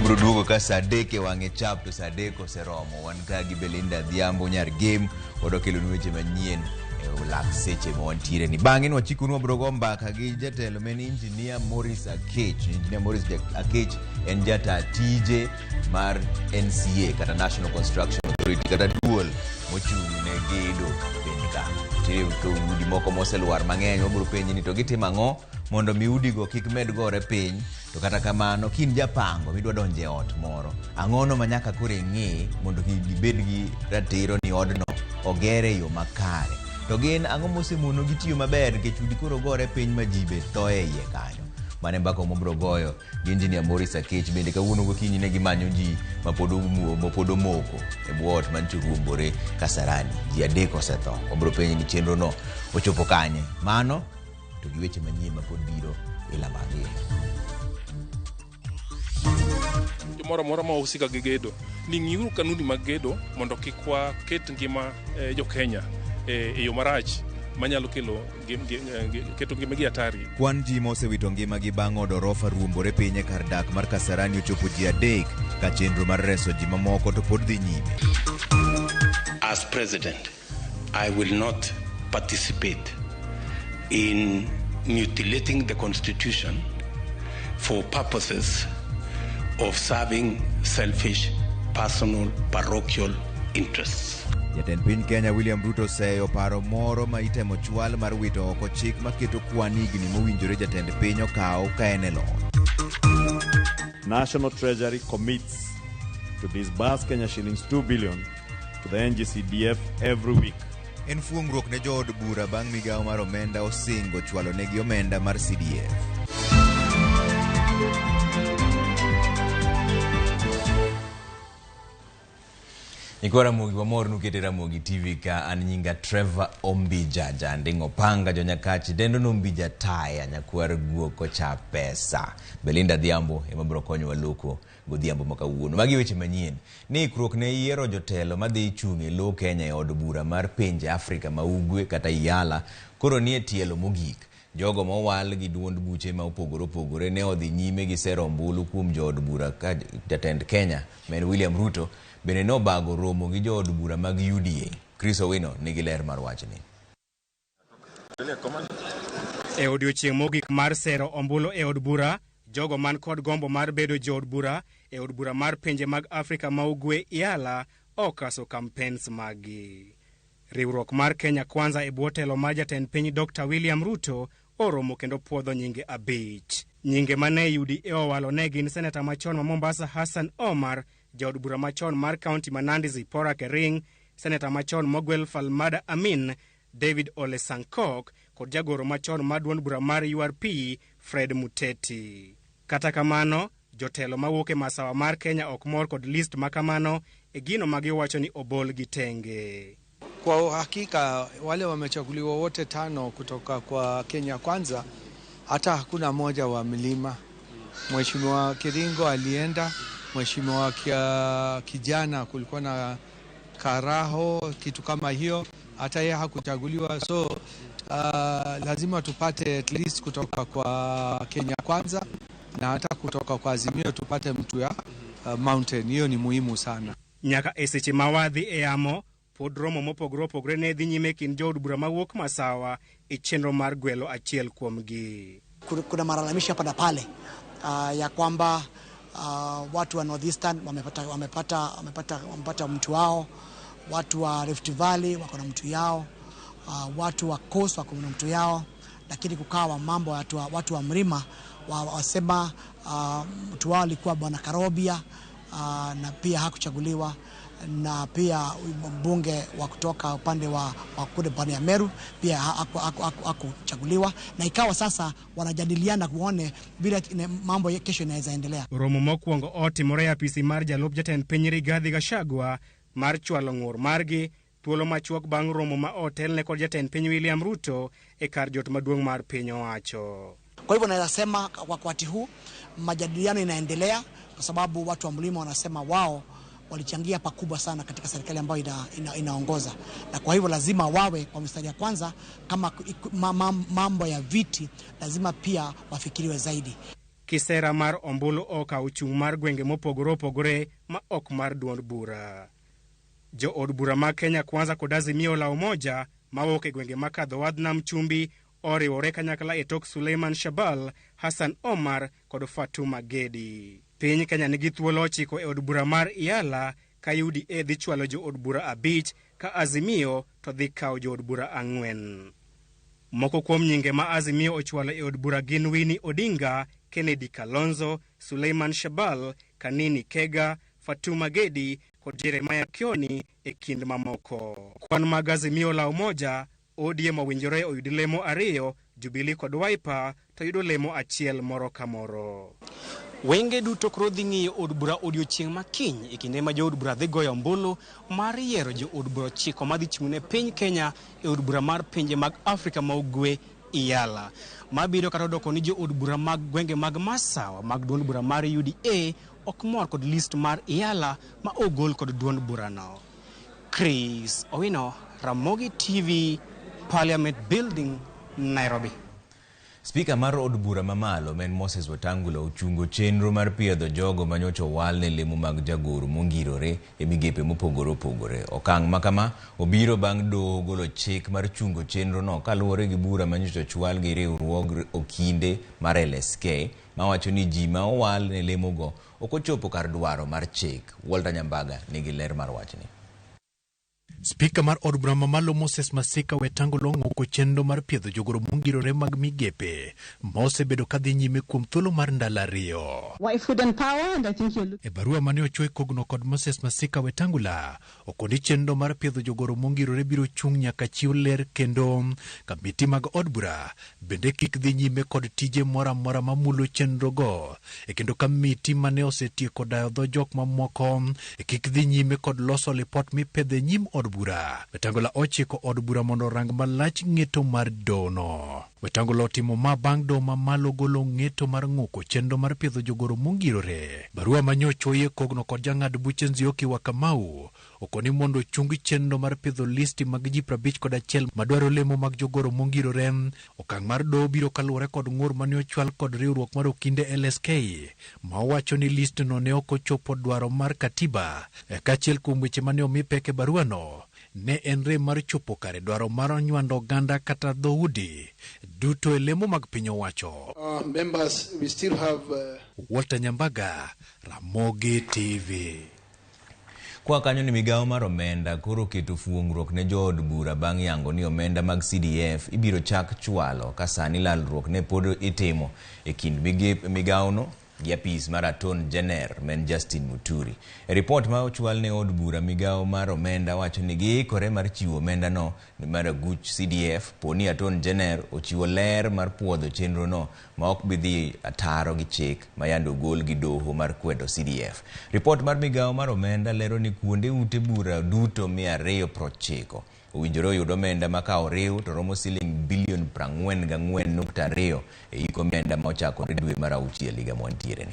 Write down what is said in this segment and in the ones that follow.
Wabiro duogo ka saa 3 e wang'e chap to saa 3 oseromo. Wan ka gi Belinda Adhiambo nyar Gem, wadwa kelonu weche manyien e olak seche ma wantiere ni. Bang'e nwachikonu wabiro go mbaka gi jatelo ma en Engineer Maurice Akech. Engineer Maurice Akech en jata tije mar NCA kata National Construction Authority kata duol mochung' ne gedo piny ka. Nitie udi moko moselwar mang'eny, wabiro penji ni to gitimo ang'o mondo mi udigo kik med gore piny. To kata kamano, ka in japango midwa donjo e ot moro, ang'ono ma nyaka koro ing'i mondo ibed gi ratiro ni odno ogere e yo makare. To gin ang'o mosemono gi tiyo maber nikech udi koro gore piny ma ji be tho e iye kanyo. Mano e mbaka mobiro goyo gi Engineer Maurice Akech. Bende kawuono gokinyi ne gimanyo ji mapod omoko e bwo ot mancho ruombore Kasarani. Ji 3 osetho. Wabiro penjo ni chenro no ochopo kanye. Mano to gi weche manyien mapod biro ila magi. Moro amora ma ohusika gi gedo ni ng'iuru kanuni mag gedo mondo kik waket ngima jo Kenya e yo marach manyalo kelo keto ngimagi hatari. Kwan ji mosewito ngimagi bang' od orofa ruombore piny e kar dak mar Kasarani ochopo ji 3 ka chenro mar reso ji mamoko to pod dhi nyime. As president, I will not participate in mutilating the constitution for purposes of serving selfish, personal, parochial interests. Jatend piny Kenya William Ruto oseyo paro moro ma itemo chwal mar wito oko chik maketo kwan higni mowinjore jatend piny okaw ka en e loch. National Treasury commits to disburse Kenya shillings 2 billion to the NGCDF every week. En fuongruok ne jood bura bang' migawo mar omenda osingo chwalo negi omenda mar CDF. Nyikwa Ramogi wamor nukete Ramogi TV ka an nyinga Trevor Ombija Janding'o Panga jonyakachi dendo no Ombija taya nyakwar guok kocha pesa. Belinda Adhiambo ema biro konyowa loko godhiambo ma kawuono. Magi weche manyien. Ni ikruok ne yiero jotelo madhi chung' e lo Kenya e od bura mar pinje Afrika ma Ugwe kata IALA koro nie tielo mogik. Jogo mowal gi duond buche ma opogore opogore ne odhi nyime gi sero ombulu kuom jood bura ka jatend Kenya ma en William Ruto bende nobago romo gi jood bura mag UDA. Chris Owino nigi ler mar wachni. E odiochieng' mogik mar sero ombulu e od bura, jogo man kod gombo mar bedo jood bura e od bura mar pinje mag Afrika ma Ugwe IALA okaso campaigns maggi. Riwruok mar Kenya Kwanza e bwo telo mar jatend piny Dr. William Ruto oromo kendo puodho nyinge 5. Nyinge mane UDA owalo ne gin seneta machon ma Mombasa Hassan Omar, jaod bura machon mar kaunti ma Nandi Zipporah Kering, seneta machon Mogwel Falmada Amin, David Ole Sankok kod jagoro machon mar duond bura mar URP Fred Muteti. Kata kamano, jotelo mawuok e masawa mar Kenya ok mor kod list makamano e gino magiwacho ni obol gi tenge. Kwa uhakika wale wamechaguliwa wote 5 kutoka kwa Kenya Kwanza, hata hakuna moja wa mlima. Mheshimiwa Kiringo alienda, Mheshimiwa Kijana kulikuwa na Karaho, kitu kama hiyo, hata yeye hakuchaguliwa. So lazima tupate at least kutoka kwa Kenya Kwanza na hata kutoka kwa Azimio tupate mtu ya Mountain. Hiyo ni muhimu sana. Nyaka e seche ma wadhi e yamo, pod romo mopogore opogore ne dhi nyime kind jood bura mawuok masawa e chenro mar gwelo achiel kuomgi. Kuna malalamishi hapa na pale ya kwamba watu wa Northeastern wamepata mtu wao, watu wa Rift Valley wako na mtu yao, watu wa Coast wako na mtu yao, lakini kukawa mambo watu wa Mlima wasema mtu wao alikuwa Bwana Karobia, na pia hakuchaguliwa, na pia mbunge wa kutoka upande wa kule pwani ya Meru pia hakuchaguliwa, na ikawa sasa wanajadiliana kuone bila mambo kesho inaweza endelea. Romo mokwongo otimore e apisi mar jalup jatend piny Rigathi Gachagua mar chwalo ng'ur margi thuolo machuok bang' romo ma otelne kod jatend piny William Ruto e kar jot maduong' mar piny owacho. Kwa hivyo naweza sema kwa wakati huu majadiliano inaendelea kwa sababu watu wa mlima wanasema wao walichangia pakubwa sana katika serikali ambayo inaongoza, na kwa hivyo lazima wawe kwa mstari ya kwanza. Kama mambo ya viti lazima pia wafikiriwe zaidi. Kisera mar ombulu okawo chung' mar gwenge mopogore opogore ma ok mar duond bura. Jo od bura mag Kenya Kwanza kod Azimio la Umoja mawuok e gwenge makadho wadh Nam Chumbi oriwore kanyakla e tok Suleiman Shabal, Hassan Omar kod Fatuma Gedi. Piny Kenya nigi thuolo 9 e od bura mar Iala ka UDA dhi chwalo jo od bura 5 ka Azimio to dhi kawo jo od bura 4. Moko kuom nyinge ma Azimio ochwalo e od bura gin Winnie Odinga, Kennedy Kalonzo, Suleiman Shabal, Kanini Kega, Fatuma Gedi kod Jeremiah Kioni e kind mamoko. Kwan mag Azimio la Umoja, ODM owinjore oyud lemo 2, Jubilee kod Wiper to yudo lemo 1 moro ka moro. Wenge duto koro dhi ng'iyo od bura odiochieng' ma kiny e kinde ma jood bura dhi goyo ombulu mar yiero jood bura 9 madhi chung' ne piny Kenya e od bura mar pinje mag Afrika ma Ugwe Iala. Mabiro kata odoko ni jood bura mag gwenge mag Masawa mag duond bura mar UDA ok mor kod list mar Iala ma ogol kod duond burano. Chris Owino, Ramogi TV, Parliament Building, Nairobi. Spika mar od bura mamalo men Moses Wetangula ochungo chenro mar piedho jogo manyocha owal ne lemo mag jagoro mongirore e migepe mopogore opogore. Okang' ma kama obiro bang' doho golo chik mar chungo chenro no kaluwore gi bura manyocha ochwal gi riwruog okinde mar LSK mawacho ni ji ma owal ne lemogo ok ochopo kar dwaro mar chik. Walter Nyambaga nigi ler mar wachni. Spika mar od bura mamalo Moses Masika Wetangula ong'uko chenro mar piedho jogoro mongirore mag migepe ma osebedo kadhi nyime kuom thuolo mar ndalo 2. E barua mane ochwe kogno kod Moses Masika Wetangula okoni chenro mar piedho jogoro mongirore biro chung' nyaka chiw ler kendo kamiti mag od bura bende kik dhi nyime kod tije moro amora mamulo chenro go e kendo kamiti mane osetieko dayo dho jok mamoko e kik dhi nyime kod loso lipot mipedho e nyim od bura. Wetangula ochiko od bura mondo orang malach ng'eto mar dono. Wetangula otimo ma bang' doho mamalo golo ng'eto mar ng'uko chenro mar piedho jogoro mongirore. Barua manyochoye kogno kod jang'ad buche Nzioki wa Kamau okoni mondo ochung chenro mar piedho listi mag ji 51 madwaro lemo mag jogoro mongirore. Okang' mar doho biro kaluwore kod ng'ur mane ochwal kod riwruok mar okinde LSK ma owacho ni listno ne ok ochopo dwaro mar katiba. Kaachiel kuom weche mane omi pek e baruano ne en rem mar chopo kare dwaro mar nywando oganda kata dhoudi duto e lemo mag piny owacho. Members, we still have, Walter Nyambaga, Ramogi TV. Kwa kanyo ni migawo mar omenda koro keto fuong'ruok ne jood bura bang' yango ni omenda mag CDF ibiro chak chwalo ka sani lalruok ne pod itimo e kind migawono gi apis mar Attorney General men Justin Muturi. E ripot ma ochwal ne od bura, migawo mar omenda wacho ni giikore mar chiwo omenda no mar aguch CDF poni Attorney General ochiwo ler mar puodho chenro no ma ok bi dhi ataro gi chik ma yande ogol gi doho mar kwedo CDF. Ripot mar migawo mar omenda lero ni kuonde ute bura duto 290 owinjore oyud omenda ma ka oriw to romo siling bilion 44.2 e hik omenda ma ochakore dwe mar 6 higa mwantiere ni.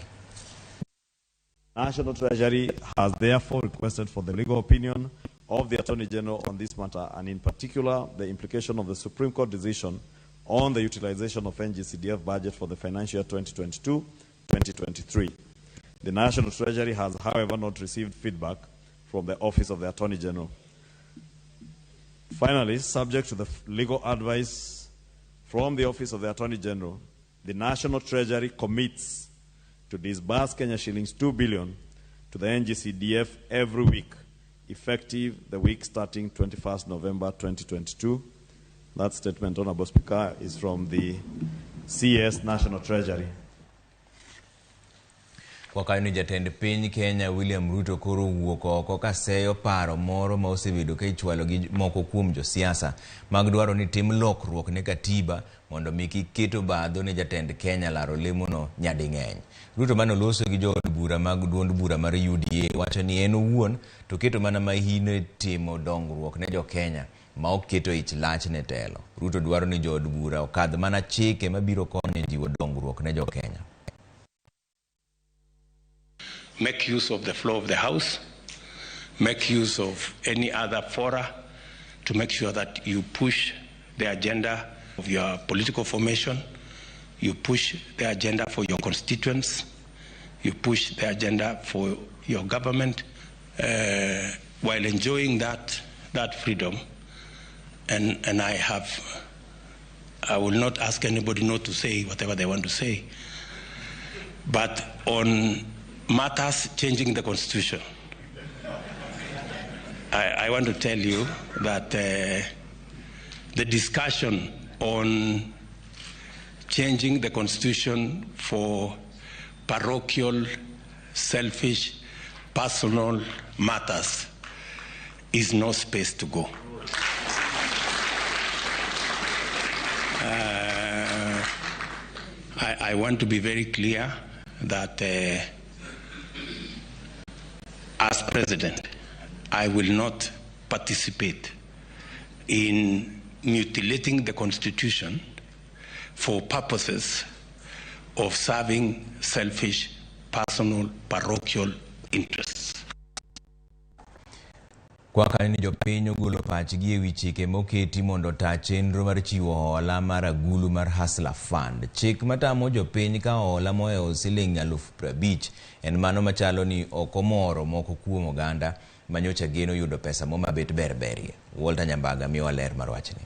National Treasury has therefore requested for the legal opinion of the Attorney General on this matter, and in particular the implication of the Supreme Court decision on the utilization of NGCDF budget for the financial year 2022-2023. The National Treasury has, however, not received feedback from the Office of the Attorney General. Finally, subject to the legal advice from the Office of the Attorney General, the National Treasury commits to disburse Kenya shillings 2 billion to the NGCDF every week, effective the week starting 21st November 2022. That statement, Honorable Speaker, is from the CS National Treasury. Kwa kanyo ni jatend piny Kenya William Ruto koro owuok oko kaseyo paro moro ma osebedo ka ichwalo gi moko kuom josiasa mag dwaro ni tim lokruok ne katiba mondo mi kik keto obadho ne jatend Kenya laro lemono nyading'eny. Ruto mane oloso gi jood bura mag duond bura mar UDA wacho ni en owuon to keto mana mahino e timo dongruok ne jo-Kenya ma ok keto ich lach ne telo. Ruto dwaro ni jood bura okadh mana chike mabiro konyo e jiwo dongruok ne jo-Kenya. Make use of the floor of the House, make use of any other fora to make sure that you push the agenda of your political formation, You push the agenda for your constituents, you push the agenda for your government, while enjoying that freedom. And I will not ask anybody not to say whatever they want to say, but on matters changing the constitution, I want to tell you that the discussion on changing the constitution for parochial, selfish, personal matters is no space to go. I want to be very clear that as president, I will not participate in mutilating the constitution for purposes of serving selfish, personal, parochial interests. Kwa kanyo jopiny ogolo pachgi ewi chike moketi mondo ta chenro mar chiwo hola mar agulu mar Hustler Fund. Chik matamo jopiny ka hola mohewo siling 50,000 en mano machalo ni ok omoro moko kuom oganda manyocha geno yudo pesa momabet berberie. Walter Nyambaga miyowa ler mar wachni.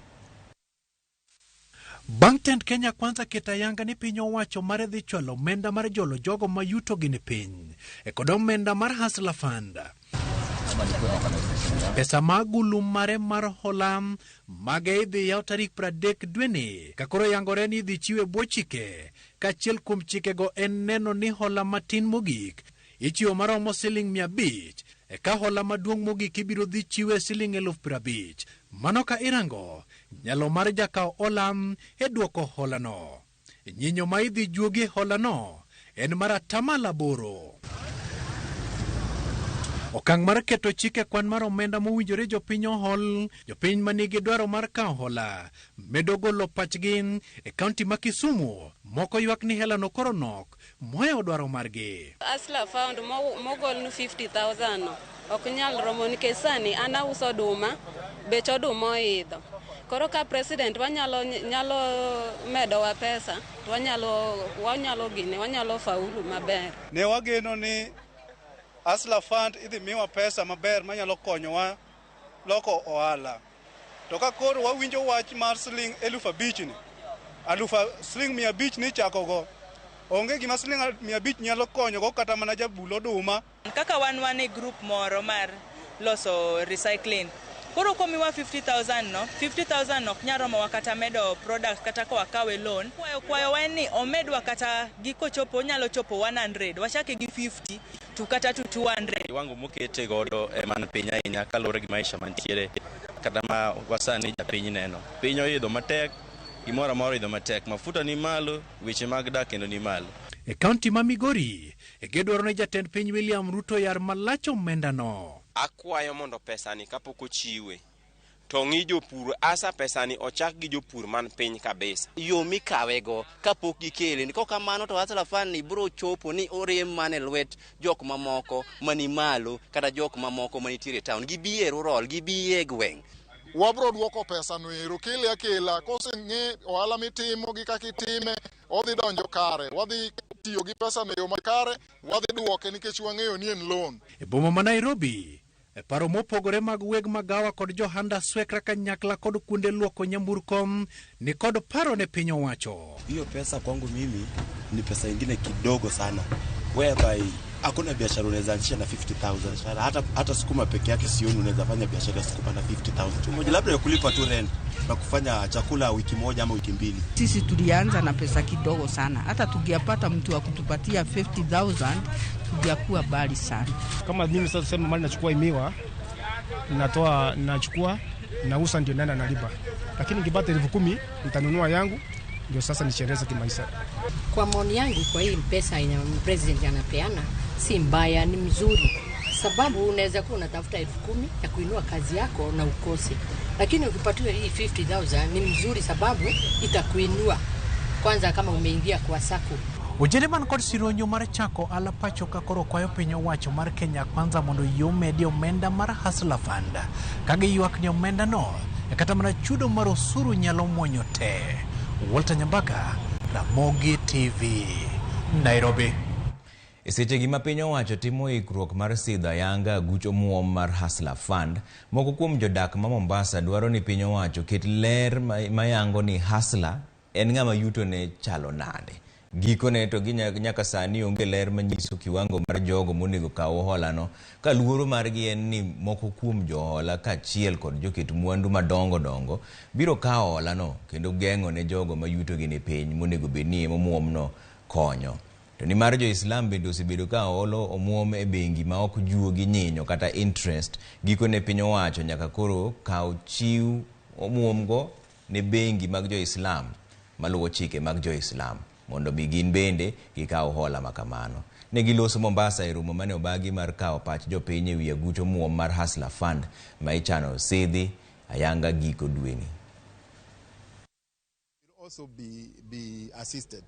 Bang' tend Kenya Kwanza keto ayanga ni piny owacho mare dhi chwalo omenda mar jolo jogo ma yutogi ni piny e kod omenda mar Hustler Fund. Pesa ma agulu mare mar hola mage idhi yaw tarik 30 dweni ka koro yangore ni idhi chiwe bwo chike. Kachiel kuom chikego en neno ni hola matin mogik ichiwo maromo siling 500 eka hola maduong' mogik ibiro dhi chiwe siling 50,000. Mano ka irango nyalo mar jakaw hola e duoko holano. Nyinyo ma idhi juogie holano en mar 8%. Okang' mar keto chike kwan mar omenda mowinjore jopiny ohol, jopiny manigi dwaro mar kawo hola medo golo pachgi e kaunti ma Kisumu. Moko ywak ni helano koro nok mohewo dwaro margi. Hustler Fund mogolnu 50,000 no ok nyal romo nikech sani an auso oduma, bech oduma oidho. Koro ka president wanyalo nyalo medowa pesa to wanyalo gine wanyalo faulu maber. Ne wageno ni Hustler Fund idhi miwa pesa maber manyalo konyowa loko ohala. To ka koro wawinjo wach mar siling 5,000 ni, siling 500 ni chakogo, onge gima siling 500 nyalo konyogo kata mana jabul oduma. Kaka wan e group moro mar loso recycling. Koro komiwa 50,000 no, 50,000 ok nyal romowa kata medo product kata ka wakawe loan. Kwayo wa en ni omedwa kata giko chopo onyalo chopo 100, wachake gi 50 to kata to 200. Kiwango mokete godo man piny ahinya kaluwore gi maisha mantiere kata ma wasani japiny neno. Piny oidho matek, gimoro amora oidho matek, mafuta ni malo, weche mag dak kendo ni malo. E kaunti ma Migori, gidwaro ni jatend piny William Ruto yar malach omendano. Akwayo mondo pesani kapok ochiwe to ng'i jopur asa pesani ochak gi jopur man piny kabisa. Yo mikawego kapok gikele ni kokamano to Hustler Fund ni biro chopo ni orem mana e lwet jok mamoko mani malo kata jok mamoko manitiere e town, gibi e rural, gibi e gweng'. Wabro duoko pesano ero kile akela koseng'e ohala mitimo gi kaka itime odhi donjo kare, wadhi tiyo gi pesano e yo makare, wadhi duoke nikech wang'eyo ni en loan. E boma ma Nairobi, e paro mopogore mag weg magawa kod johanda swekra kanyakla kod kuonde luoko nyamburko ni kod paro ne piny owacho. Hiyo pesa kwangu mimi ni pesa ingine kidogo sana, whereby hakuna biashara unaweza anzisha na 50,000. Hata sukuma peke yake sioni unaweza fanya biashara ya sukuma na 50,000. Moja labda ya kulipa tu rent na kufanya chakula wiki moja ama wiki mbili. Sisi tulianza na pesa kidogo sana. Hata tungepata mtu wa kutupatia 50,000 tungekuwa bali sana. Kama mimi sasa sema mali nachukua imiwa, natoa nachukua nausa ndio nenda nalipa. Lakini nikipata 10,000 nitanunua yangu ndio sasa nichiendeleze kimaisha. Kwa maoni yangu, kwa hii pesa ina president anapeana si mbaya, ni mzuri. Sababu unaweza kuwa unatafuta 10,000 ya kuinua kazi yako na ukose. Lakini ukipatiwa hii 50,000 ni mzuri sababu itakuinua. Kwanza kama umeingia kwa sako. Ojende man kod sironyo mar chako ala pacho ka koro kwayo piny owacho mar Kenya Kwanza mondo yomedi omenda mar Hustler Fund. Ka giywak ni omenda no, kata mana chudo mar osuru nyalo mwonyo te. Walter Nyambaka, Ramogi TV, Nairobi. E sechegi ma piny owacho timo ikruok mar sidho ayanga aguch omuom mar Hustler Fund, moko kuom jodak ma Mombasa dwaro ni piny owacho ket ler mayango ni Hustler en ng'ama yutone chalo nade. Gikone to nyaka sani onge ler manyiso kiwango mar jogo monego kaw holano, ka luoro margi en ni moko kuom johola kaachiel kod joket mwandu madongo dongo biro kawo holano kendo geng'o ne jogo ma yutogi ni piny monego bed ni ema omuomno konyo. To nimar jo-Islam bende osebedo ka holo omuom e bengi ma ok juogi nyinyo kata interest, gikone piny owacho nyaka koro kaw chiw omuomgo ne bengi mag jo-Islam maluwo chike mag jo-Islam mondo mi gin bende gikaw hola makamano. Ne giloso Mombasa e romo mane obagi mar kawo pach jopiny ewi aguch omuom mar Hustler Fund ma ichano sidhi ayanga giko dweni. Also be assisted.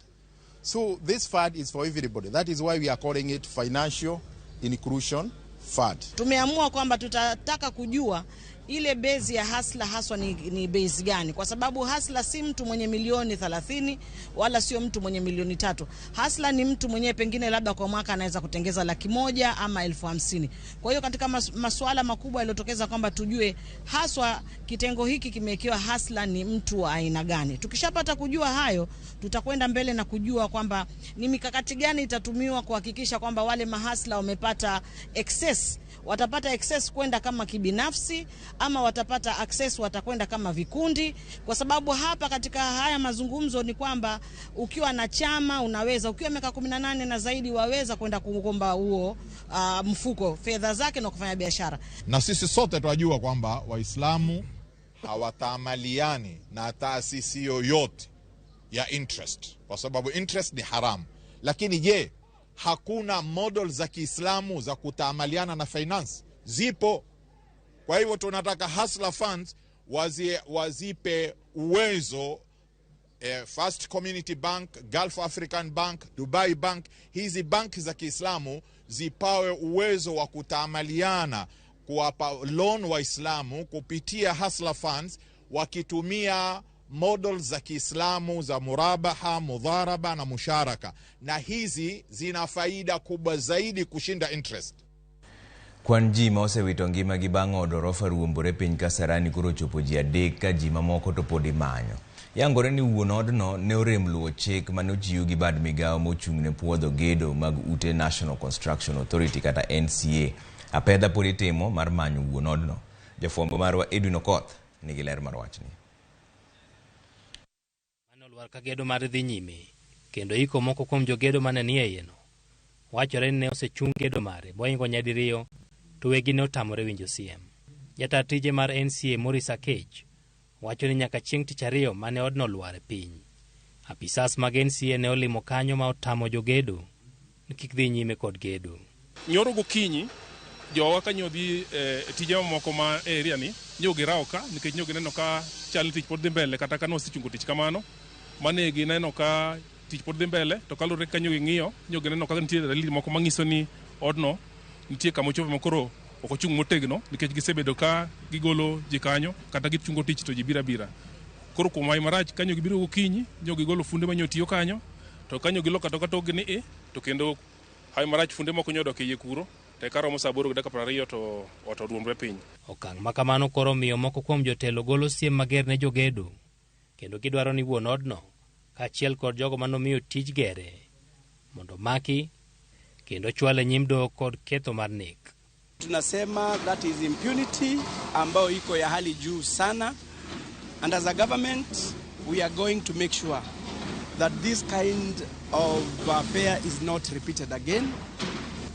So this fund is for everybody. That is why we are calling it Financial Inclusion Fund. Tumeamua kwamba tutataka kujua ile base ya Hustler haswa ni base gani, kwa sababu Hustler si mtu mwenye milioni 30 wala sio mtu mwenye milioni 3. Hustler ni mtu mwenye pengine labda kwa mwaka anaweza kutengeza 100,000 ama 50,000. Kwa hiyo katika masuala makubwa yaliyotokeza kwamba tujue haswa kitengo hiki kimewekewa Hustler ni mtu wa aina gani. Tukishapata kujua hayo, tutakwenda mbele na kujua kwamba ni mikakati gani itatumiwa kuhakikisha kwamba wale mahasla wamepata access. Watapata access kwenda kama kibinafsi ama watapata access watakwenda kama vikundi, kwa sababu hapa katika haya mazungumzo ni kwamba ukiwa na chama unaweza, ukiwa miaka 18 na zaidi waweza kwenda kuomba huo mfuko fedha zake na kufanya biashara. Na sisi sote tunajua kwamba Waislamu hawataamaliani na taasisi yoyote ya interest, kwa sababu interest ni haram. Lakini je, hakuna model za Kiislamu za kutaamaliana na finance? Zipo. Kwa hivyo tunataka Hustler Funds wazipe uwezo First Community Bank, Gulf African Bank, Dubai Bank, hizi banki za Kiislamu zipawe uwezo wa kutaamaliana, kuwapa loan Waislamu kupitia Hustler Funds wakitumia model za Kiislamu za murabaha, mudharaba na musharaka, na hizi zina faida kubwa zaidi kushinda interest. Kwan ji ma osewito ngimagi bang' od orofa ruombore piny Kasarani koro ochopo ji 3 ka ji mamoko to pod imanyo. Yangore ni wuon odno ne orem luwo chik mane ochiw gi bad migawo mochung' ne puodho gedo mag ute National Construction Authority kata NCA. Apedha pod itimo mar manyo wuon odno. Jafwambo marwa Edwin Okoth nigi ler mar wachni. Mane olwar ka gedo mar dhi nyime kendo iko moko kuom jogedo mane nie iye no. Wachore ni ne osechung gedo mare boingo nyadiriyo to wegi ne otamore winjo siem. Jata tije mar NCA Maurice Akech wacho ni nyaka chieng' tich ariyo mane odno lwar e piny. Apisas mag NCA ne olimo kanyo ma otamo jogedo ni kik dhi nyime kod gedo. Nyoro gokinyi jowa kanyo dhi tije mamoko ma area ni nyo girawo ka nikech nyo gineno ka chal tich pod dhi mbele kata ka nosechungo tich kamano. Mane gineno ka tich pod dhi mbele to kaluwore kanyo ging'iyo nyo gineno ka nitie dalili moko manyiso ni odno nitie kama ochopo ma koro ok ochung' motegno nikech gisebedo ka gigolo ji kanyo kata gichungo tich to ji biro abira. Koro kuom wach marach kanyo gibiro gokinyi nyo gigolo funde manyo tiyo kanyo to kanyo giloko atoka tokgi ni i to kendo hawi marach funde moko nyo odok e iye kuro to eka romo saa 8:20 to ot oruombre piny. Okang' ma kamano koro miyo moko kuom jotelo golo siem mager ne jogedo kendo gidwaro ni wuon odno kaachiel kod jogo manomiyo tij gere mondo maki kendo chwale nyim doho kod ketho mar nek. Tunasema that is impunity ambayo iko ya hali juu sana, and as a government we are going to make sure that this kind of affair is not repeated again.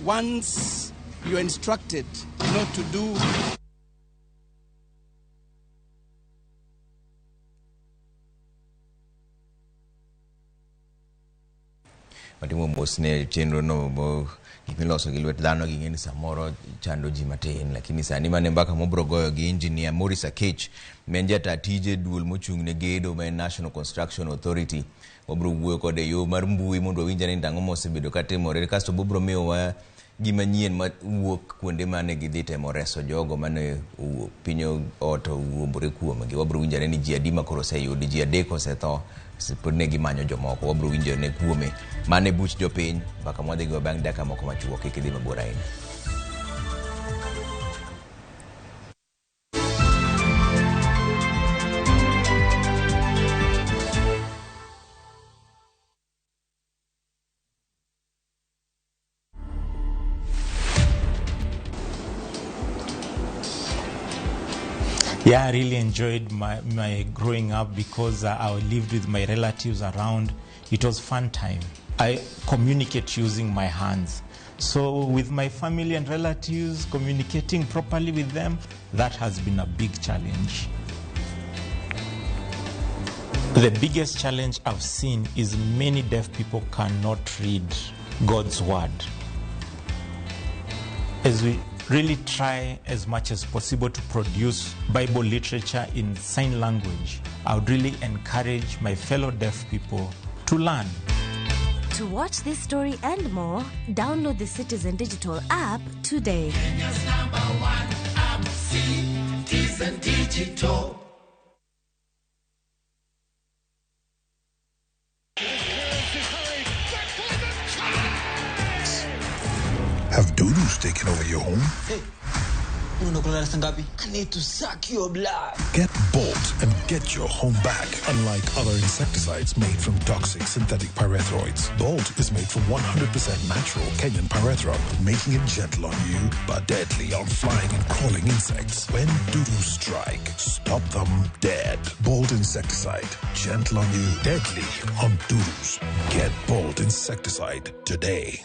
Once you are instructed not to do Watimo mos ne chenro no bo gik miloso gi lwet dhano ging'e ni samoro chando ji matin, lakini sani mane mbaka mobro goyo gi engineer Maurice Akech ma en jata tije duol mochung' ne gedo ma en National Construction Authority. Wabro wuoyo kode e yo mar mbui mondo wawinj ane ni ang'o mosebedo katimore, kasto bobro miyowa gima nyien ma wuok kuonde mane gidhi temo reso jogo mane piny ot owuombore kuomgi. Wabiro winjo ane ni ji adi ma koro oseyudi, ji 3 osetho, pod ne gimanyo jomoko. Wabiro winjo ne kuome. Mano e buch jopiny, mbaka mwadhi goyo bang' dakika moko machuok, kik idhi mabor ahinya. Yeah, I really enjoyed my growing up because I lived with my relatives around. It was fun time. I communicate using my hands. So with my family and relatives, communicating properly with them, that has been a big challenge. The biggest challenge I've seen is many deaf people cannot read God's word. As we really try as much as possible to produce Bible literature in sign language, I would really encourage my fellow deaf people to learn. To watch this story and more, download the Citizen Digital app today. Kenya's #1 app, Citizen Digital. Have dudus taken over your home? Hey, I need to suck your blood. Get Bolt and get your home back. Unlike other insecticides made from toxic synthetic pyrethroids, Bolt is made from 100% natural Kenyan pyrethrum, making it gentle on you but deadly on flying and crawling insects. When dudus strike, stop them dead. Bolt insecticide, gentle on you, deadly on dudus. Get Bolt insecticide today.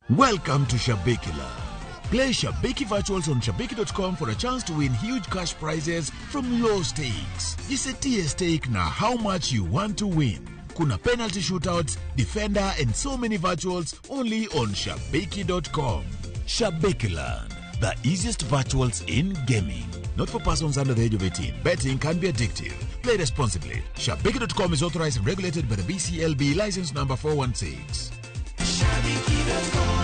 Welcome to Shabiki Land. Play Shabiki Virtuals on Shabiki.com for a chance to win huge cash prizes from low stakes. Jisetie stake na how much you want to win. Kuna penalty shootouts, defender and so many virtuals only on Shabiki.com. Shabiki Land, the easiest virtuals in gaming. Not for persons under the age of 18. Betting can be addictive. Play responsibly. Shabiki.com is authorized and regulated by the BCLB license number 416. Shabiki.com.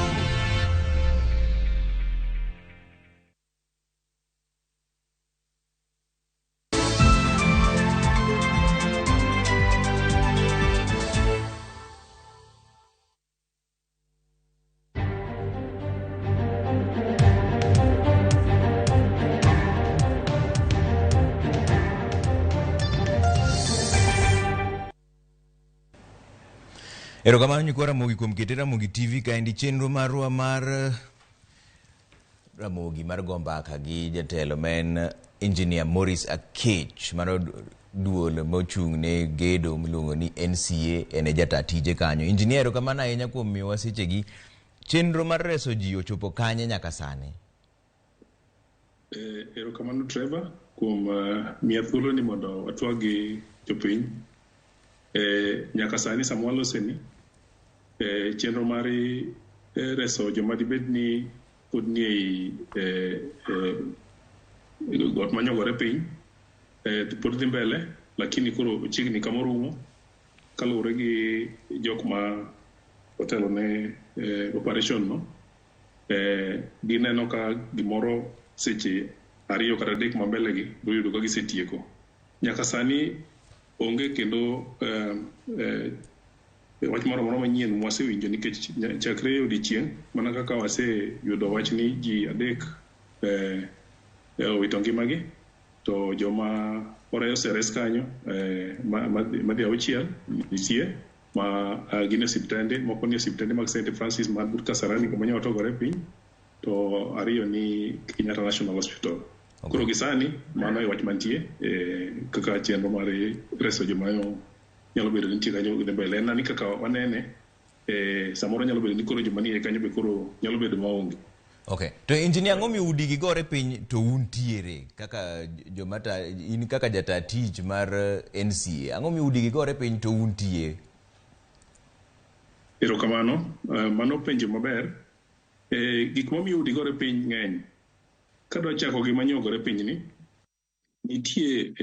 Erokamano nyikwa Ramogi kuom kete Ramogi TV kaendi chenro marwa mar Ramogi mar go mbaka gi jatelo ma en Engineer Maurice Akech mano duol mochung' ne gedo miluongo ni NCA en e jata tije kanyo. Engineer, erokamano ahinya kuom miyowa sechegi. Chenro mar reso ji ochopo kanye nyaka sani? Erokamano Trevor kuom miya thuolo ni mondo watwag gi jopiny. Nyaka sani sama waloseni, chenro mar reso joma dibed ni pod ni ei got manyogore piny pod dhi mbele, lakini koro ochiegni kama orumo kaluwore gi jok ma otelo ne operation no. Gineno ka gimoro seche 2 kata 3 ma mbele gi biro yudo ka gisetieko. Nyaka sani onge kendo wach moro amora manyien mwasewinjo nikech chakre odiechieng' mana kaka waseyudo wach ni ji 3 owito ngimagi, to joma oseres kanyo madhi 6 nitie ma gin e osiptende, moko ni e osiptende mag St. Francis mar but Kasarani kuma nyocha otogore piny, to 2 ni Kenyatta National Hospital. Koro gi sani mano e wach mantie kaka chenro mar reso joma nyalo bedo ni nitie kanyo dhi mbele. En ni kaka wanene samoro nyalo bedo ni koro joma nie kanyo be koro nyalo bedo maonge. Okay. To engineer, ang'o miyo udi gi gore piny to untiere kaka joma in kaka jata tich mar NCA, ang'o miyo udi gi gore piny to untie? Erokamano, mano penjo maber. Gik momiyo udi gore piny ng'eny. Kadwa chako gima nyogore piny ni, Nitie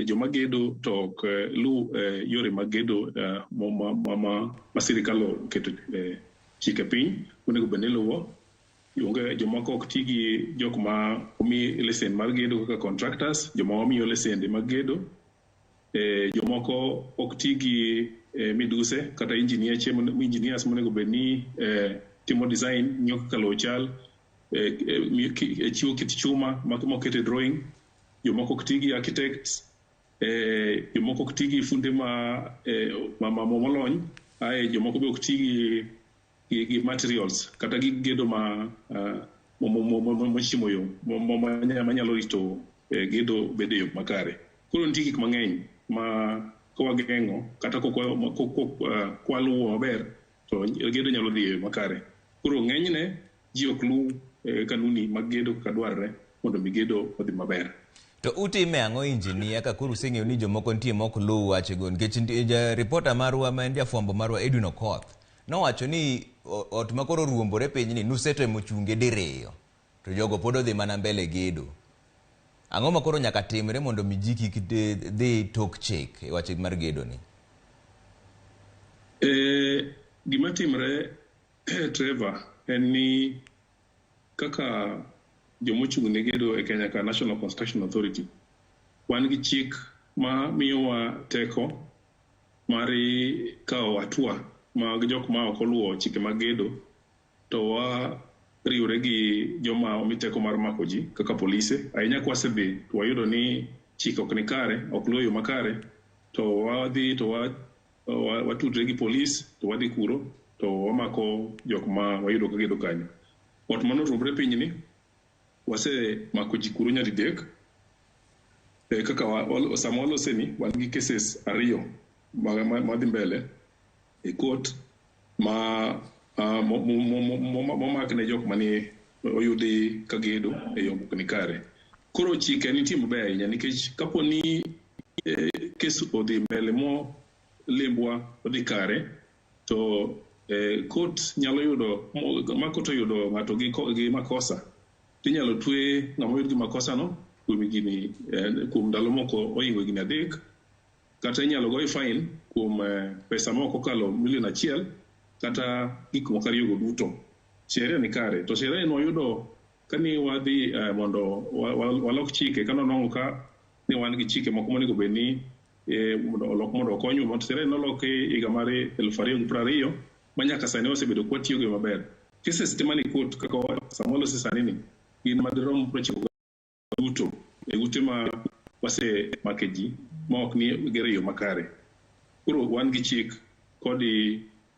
joma gedo to ok luw yore mag gedo ma sirikal oketo chike piny onego bed ni luwo. Onge jomoko ok ti gi jok ma omi lesen mar gedo kaka contractors, joma wamiyo lesende mag gedo. Jomoko ok ti gi miduse kata engineers monego bed ni timo design, ng'iyo kaka lowo chal, chiwo kit chuma moket e drawing. Jomoko ok ti gi architects, jomoko ok ti gi funde ma molony, ae jomoko be ok ti gi materials kata gig gedo ma mochimo yo manyalo rito gedo bedo e yo makare. Koro nitie gik mang'eny ma kawageng'o kata kwaluwo maber to gedo nyalo dhi e yo makare. Koro ng'enyne ji ok luw kanuni mag gedo kaka dwarore mondo mi gedo odhi maber. To utime ang'o, injinia, ka koro useng'eyo ni jomoko nitie mok luw wachego? Nikech ja ripota marwa ma en jafwambo marwa Edwin Okoth nowacho ni ot ma koro oruombore pinyni nusetemo chunge diriyo to jogo pod odhi mana mbele gedo. Ang'o ma koro nyaka timre mondo mi ji kik dhi tok chik e wach mar gedo ni? Gima timre, Trevor, en ni kaka jomochung' ne gedo e Kenya ka, National Construction Authority, wan gi chik ma miyowa teko mar kawo hatua mag jok ma ok oluwo chike mag gedo, to wariwre gi joma omi teko mar mako ji kaka polise. Ahinya kwasedhi to wayudo ni chik ok ni kare, ok luw e yo makare, to wadhi to watudre gi polis to wadhi kuro to wamako jok ma wayudo ka gedo kanyo. Ot manoruombre pinyni, wasemako ji kuro nyadidek. Kaka sama waloseni, wan gi cases ariyo madhi mbele e court ma momak ne jok mane oyudi ka gedo e yo mok ni kare. Koro chike nitie maber ahinya nikech kapo ni kes odhi mbele mo lembwa odhi kare, to court nyalo yudo ma court oyudo ng'ato gi makosa, tinyalo twe ng'ama oyud gi makosa no kuom higni kuom ndalo moko ohingo higni 3, kata inyalo goye fine kuom pesa ma ok okalo milion 1 kata gik moko ariyogo duto. Sheria ni kare to sheria ni wayudo kani wadhi mondo walok chike kane wanwang'o ka ni wan gi chike moko monego bed ni mondo olok mondo okonywa mondo sheria nolok e higa mar 2020 ma nyaka sani wasebedo kwatiyogo maber. Cases te manie court kaka sama walose sani ni gin madirom 90 duto e ute ma wasemake ji ma ok ni gero e yo makare. Koro wan gi chik kod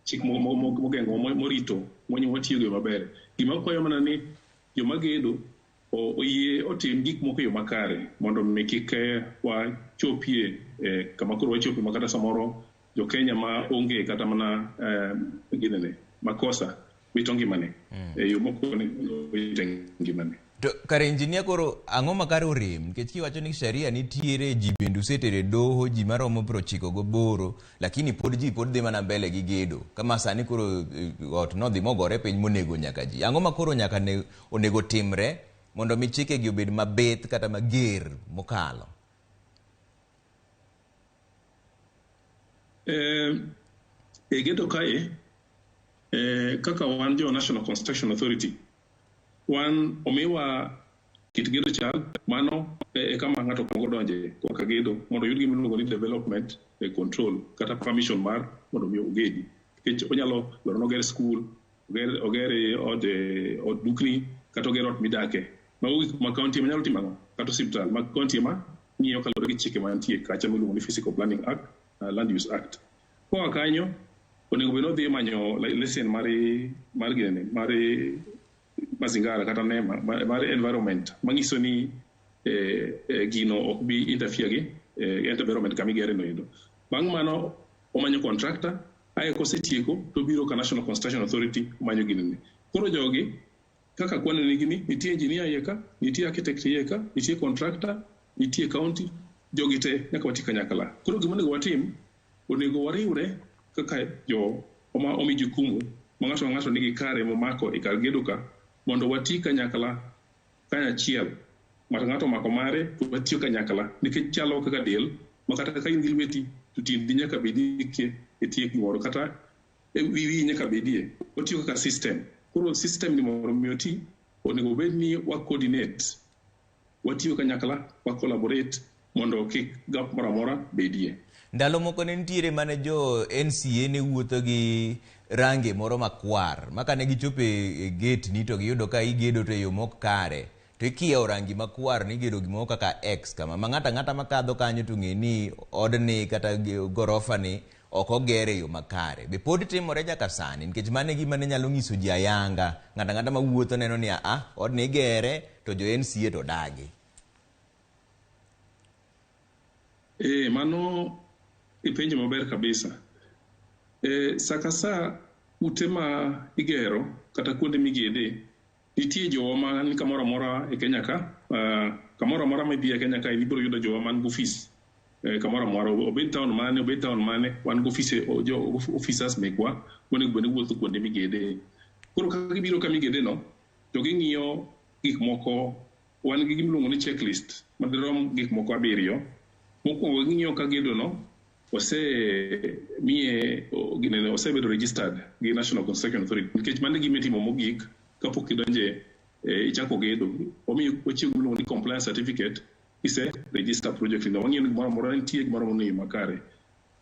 chik mogeng'o morito watiyogo maber. Gima akwayo mana ni joma gedo oyie otim gik moko e yo makare mondo mi kik wachopie kama koro wachope ma kata samoro jo Kenya ma onge kata mana ginene makosa wito ngimane e yo mok onego wite ngimane. To kare, injinia, koro ang'o ma kare orem? Nikech kiwacho ni sheria nitiere, ji bende usetere e doho ji maromo 98, lakini pod ji pod dhi mana mbele gi gedo. Kama sani koro ot nodhi mogore piny monego nyaka ji. Ang'o ma koro nyaka ne onego timre mondo mi chikegi obed mabith kata mager mokalo? E gedo kae, kaka wan jo National Construction Authority, wan omiwa kit gedo chal mano e kama ng'ato kwongo donje korka gedo mondo oyud gima iluongo ni development control kata permission mar mondo mi ogedi. Nikech onyalo dwaro ni oger skul, oger od dukni kata oger ot midake. Mago gik ma county ema nyalo timo ang'o? Kata osiptal ma county ema ng'iyo kaluwore gi chike mantie kacha miluongo ni Physical Planning Act, Land Use Act. Koa kanyo, onego bed ni odhi manyo lesen mar ginene mar mazingara kata NEMA mar environment manyiso ni gino ok bi interfere gi environment kama igere no endo. Bang' mano omanyo contractor, ae kosetieko to obiro ka National Construction Authority omanyo ginene. Koro jogi kaka kwanonegi ni nitie engineer iye ka, nitie architect iye ka, nitie contractor, nitie county, jogi te nyaka wati kanyakla. Koro gima onego watim, onego wariwre kaka jo ma omi jukumu ma ng'ato ka ng'ato nigi kare momako e kar gedo ka mondo wati kanyakla kanyachiel. Ng'ato ng'ato omako mare to watiyo kanyakla nikech chalo kaka del ma kata ka in gi lweti to tiendi nyaka bedie e tie gimoro kata wiyi nyaka bedie. Otiyo kaka system. Koro system ni mondo mi oti onego bed ni wa coordinate, watiyo kanyakla, wa collaborate mondo kik gap moro amora bedie. Ndalo moko ne nitiere mane jo NCA ne wuotho gi range moro makwar ma kane gichopo e gate ni to giyudo ka igedo to e yo mok kare to ikiewo rangi makwar ni igedo gimoro kaka X kama ma ng'ato ang'ata makadho kanyo to ng'e ni odni kata gorofa ni ok oger e yo makare. Be pod timore nyaka sani nikech mano e gima ne nyalo nyiso ji ayanga ng'ato ang'ata mawuotho neno ni a odni igere to jo NCA to dagi. Mano ipenjo maber kabisa. Sa ka sa ute ma igero kata kuonde migede nitie jowa ma ni kamoro amora e Kenya ka, kamoro amora ma idhi e Kenya ka ibiro yudo jowa man gi ofis kamoro amora, obed town mane, wan gi ofise, jo officers mekwa monego bed ni wuotho kuonde migede. Koro ka gibiro kama igede no to ging'iyo gik moko, wan gi gimiluongo ni checklist madirom gik moko 7. Mokwongo ging'iyo ka gedo no osebedo registered gi National Construction Authority nikech mano e gima itimo mogik kapok idonje ichako gedo. Omiyo ochiwo gimiluongo ni compliance certificate ise register project no, wang'iyo ni gimoro amora nitie, gimoro amora ni makare.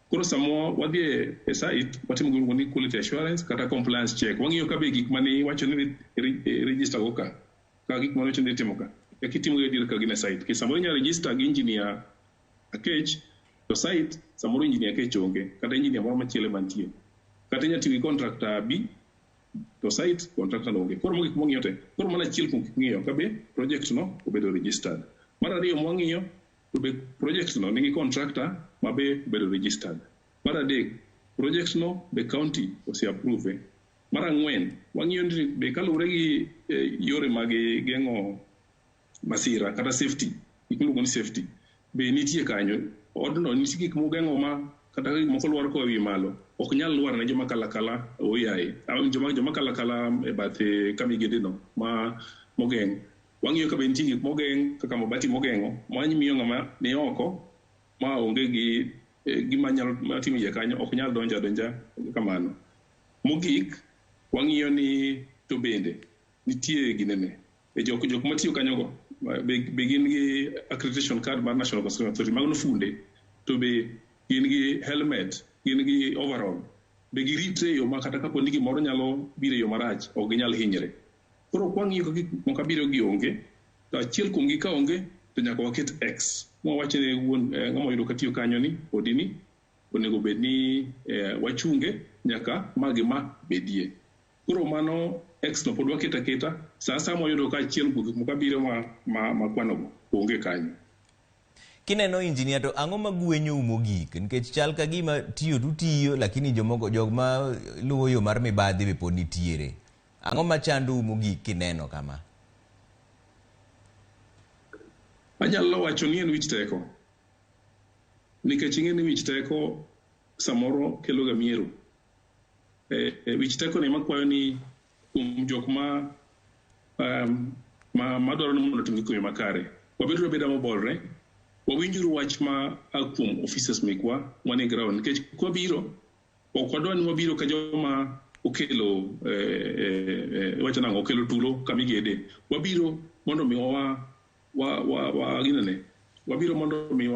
Koro sama wadhi e site watimo gimiluongo ni quality assurance kata compliance check. Wang'iyo ka be gik mane iwacho ni register go ka gik mane iwacho ni itimo ka kitimo gi adier ka gin e site. Nikech samoro inyalo register gi engineer Akech to site samoro engineer Akech onge kata engineer moro machielo mantie, kata inyalo tiyo gi contractor B to site contractor no onge. Koro mago gik mwang'iyo te. Koro mano achiel kuom gik ng'iyo ka be project no obedo registered. Mar ariyo mwang'iyo to be project no nigi contractor ma be obedo registered. Mar adek, project no be county ose approve. Mar ang'wen, wang'iyo ni be kaluwore gi yore mag geng'o masira kata safety, gik miluongo ni safety be nitie kanyo. Odno nitie gik mogeng'o ma kata gik moko lwar koa ewi malo ok nyal lwar ne joma kalakala oyaye, joma kalakala e bathe kama igede no ma mogeng'. Wang'iyo ka be nitie gik mogeng' kaka mabati mogeng'o mamiyo ng'ama ni oko ma onge gi gima nyalo timo iye kanyo ok nyal donjo adonja kamano. Mogik, wang'iyo ni to bende nitie ginene e jok matiyo kanyogo be gin gi accreditation card mar National Construction Authority, mago funde, to be gin gi helmet, gin gi overall, be giritre e yo ma kata kapo ni gimoro nyalo biro e yo marach ok ginyal hinyre. Koro kwang'iyo ka gik moko abiriyo gi onge, to achiel kuom gi ka onge to nyaka waket X. Mwawacho ne wuon ng'ama oyudo katiyo kanyo ni odini onego bed ni wachunge nyaka magi ma bedie. Koro mano X no pod waketo aketa sa asaya mwayudo ka achiel kuom gik moko abiriyo ma kwanogo onge kanyo. Kineno engineer to ang'o ma gwenyou mogik? Nikech chal ka gima tiyo tutiyo lakini jomoko jok ma luwo yo mar mibadhi be pod nitiere. Ang'o ma chandou mogik kineno kama? Anyalo wacho ni en wich teko. Nikech ing'e ni wich teko samoro kelo ga miero. Wich teko ni makwayo ni kuom jok ma madwaro ni mondo otim gik makare. Wabeduru abeda mobolre, wawinjuru wach ma a kuom officers mekwa manie ground nikech kwabiro ok wadwa ni wabiro ka joma okelo iwacho nang'o, okelo tulo kama igede. Wabiro mondo mi wa ginene, wabiro mondo mi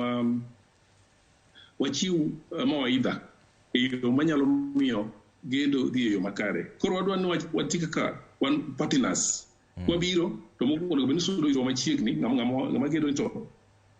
wachiw mawaidha e yo manyalo miyo gedo dhi e yo makare. Koro wadwa ni wati kaka wan partners. Wabiro to mokwongo onego bed ni sudo irwa machiegni, ng'ama gedo ni to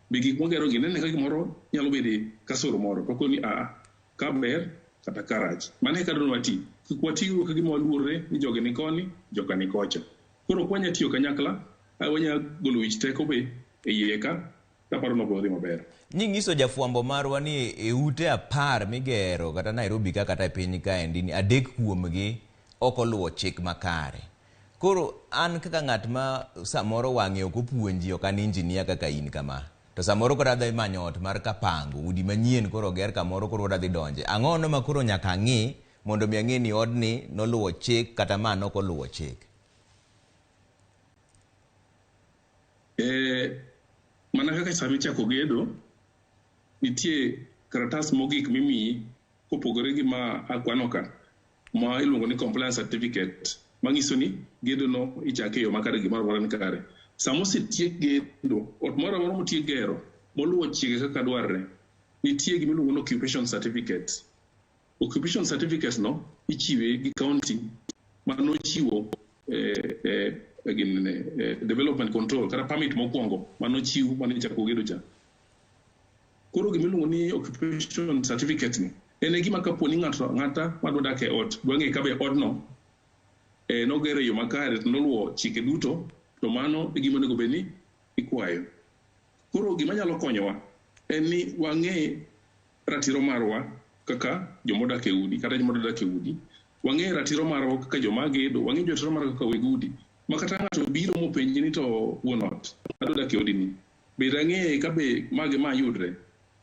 be gik mwagero gi nene ka gimoro nyalo bede kasoro moro, to koni a ka ber kata ka rach. Mano e kaka dwa wati. Kik watiuru ka gima waluorre ni jogi ni koni, joka ni kocha. Koro kwanya tiyo kanyakla, wanya golo wich teko be e iye ka, taparo ni wabiro dhi maber. Nyinyiso jafwambo marwa ni e ute 10 migero kata Nairobi ka kata e piny kaendi ni 3 kuomgi ok oluwo chik makare. Koro an kaka ng'at ma samoro wang'e ok opuonji, ok an engineer kaka in kama, to samoro koro adhi manyo ot mar kapango, udi manyien koro oger kamoro koro adhi donje. Ang'ono ma koro nyaka ang'i mondo mi ang'e ni odni noluwo chik kata ma nok oluwo chik? Mana kaka sama ichako gedo, nitie karatas mogik mimiyi kopogore gi ma akwano ka, ma iluongo ni compliance certificate, manyiso ni gedo no ichake e yo makare, gimoro amora ni kare. Sama osetiek gedo, ot moro amora motiek gero, moluwo chike kaka dwarre, nitie gima iluongo ni occupation certificate. Occupation certificate no ichiwe gi county manochiwo ginene, development control kata permit mokwongo manochiw manichako gedo cha. Koro gima iluongo ni occupation certificate ni en e gima kapo ni ng'ato ang'ata madwa dak e ot dwa ng'e kabe odno nogero e yo makare to noluwo chike duto, to mano e gima onego bed ni ikwayo. Koro gima nyalo konyowa en ni wang'e ratiro marwa kaka jomodak e udi kata joma dak e udi, wang'e ratiro marwa kaka joma gedo, wang'e ratiro marwa kaka weg udi. Ma kata ng'ato biro mopenji ni to wuon ot adwa dak e odini, be dang'e kabe mage ma yudre?